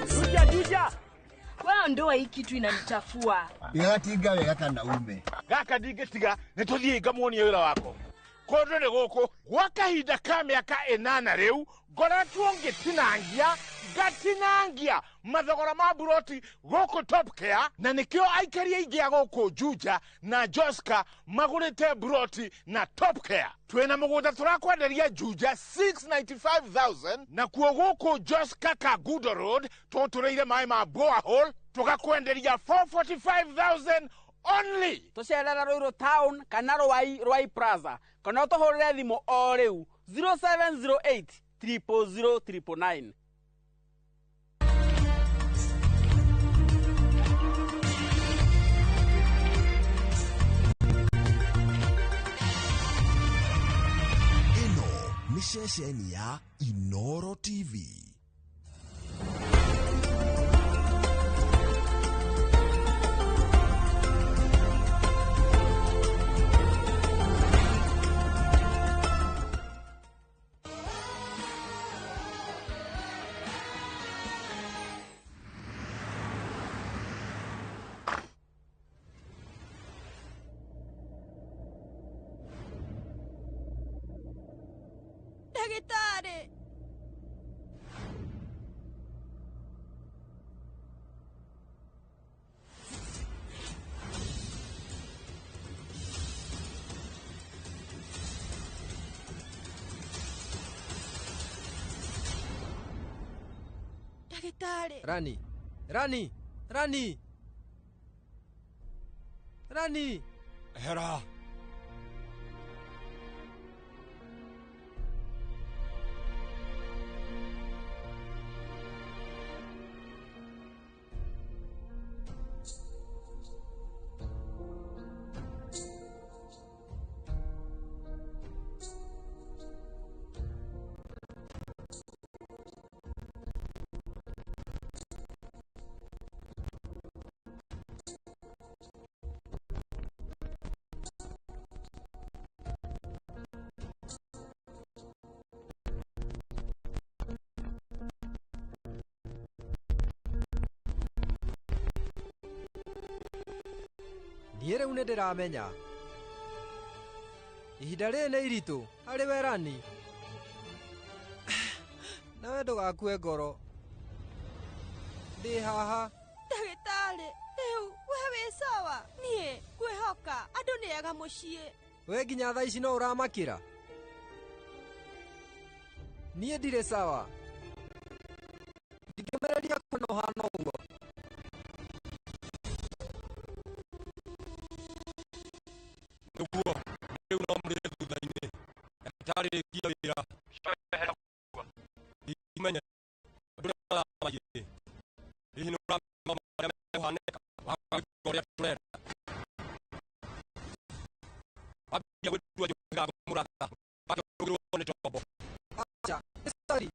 S21: Juja, juja. Wewe ndoa hii kitu inanichafua.
S22: Ndĩgatinga wega kana ume.
S24: Gaka ndingĩtiga nĩtũthiĩ ngamuonie wĩra wako. Kũndũ nĩ gũkũ gwa kahinda ka mĩaka 8 rĩu ngoretwo ngĩtinangia ngatinangia mathogora ma buroti gũkũ Top Care, na nĩkĩo aikari aingĩ a gũkũ Juja na Joska magũrĩte buroti na Top Care. Twĩna mũgũnda tũrakwenderia Juja 695,000 nakuo gũkũ Joska Kagudo Road tũtũrĩire maĩ ma borehole tũgakwenderia 445,000 only.
S9: Tucerera Ruiru Town kana Ruai Ruai Plaza kana ũtũhũrĩre thimũ o rĩu 0708 000 999.
S25: Ĩno nĩ ceceni ya Inooro TV.
S26: Ndagĩtarĩ. Ndagĩtarĩ.
S27: Rani, Rani, Rani, Rani.
S28: Hera.
S27: Niĩ rĩu nĩ ndĩramenya. Ihinda rĩrĩ nĩ iritũ harĩ we Rani. Nawe ndũgakue ngoro. Ndĩ haha.
S1: Ndagĩtarĩ, rĩu we wĩ sawa? Niĩ ngwĩhoka andũ nĩ ega mũciĩ.
S27: We nginya thaa ici no ũramakĩra? Niĩ ndirĩ sawa. Ndingĩmereria kuona ũhana ũguo.
S4: Nĩguo rĩu no mũrĩre thutha-inĩ. Ndagĩtarĩ rĩkia wĩra. Ndingĩmenya andũ arĩa mathamagĩrĩ. Hihi nĩ ũramenya maũndũ marĩa mekũhanĩka waga gwĩka ũrĩa tũrenda? Wambia gwĩtua njũhĩga ngũmũratha, ũgakĩrũgĩrwo nĩ tombo.
S27: Aca, nĩ sorry.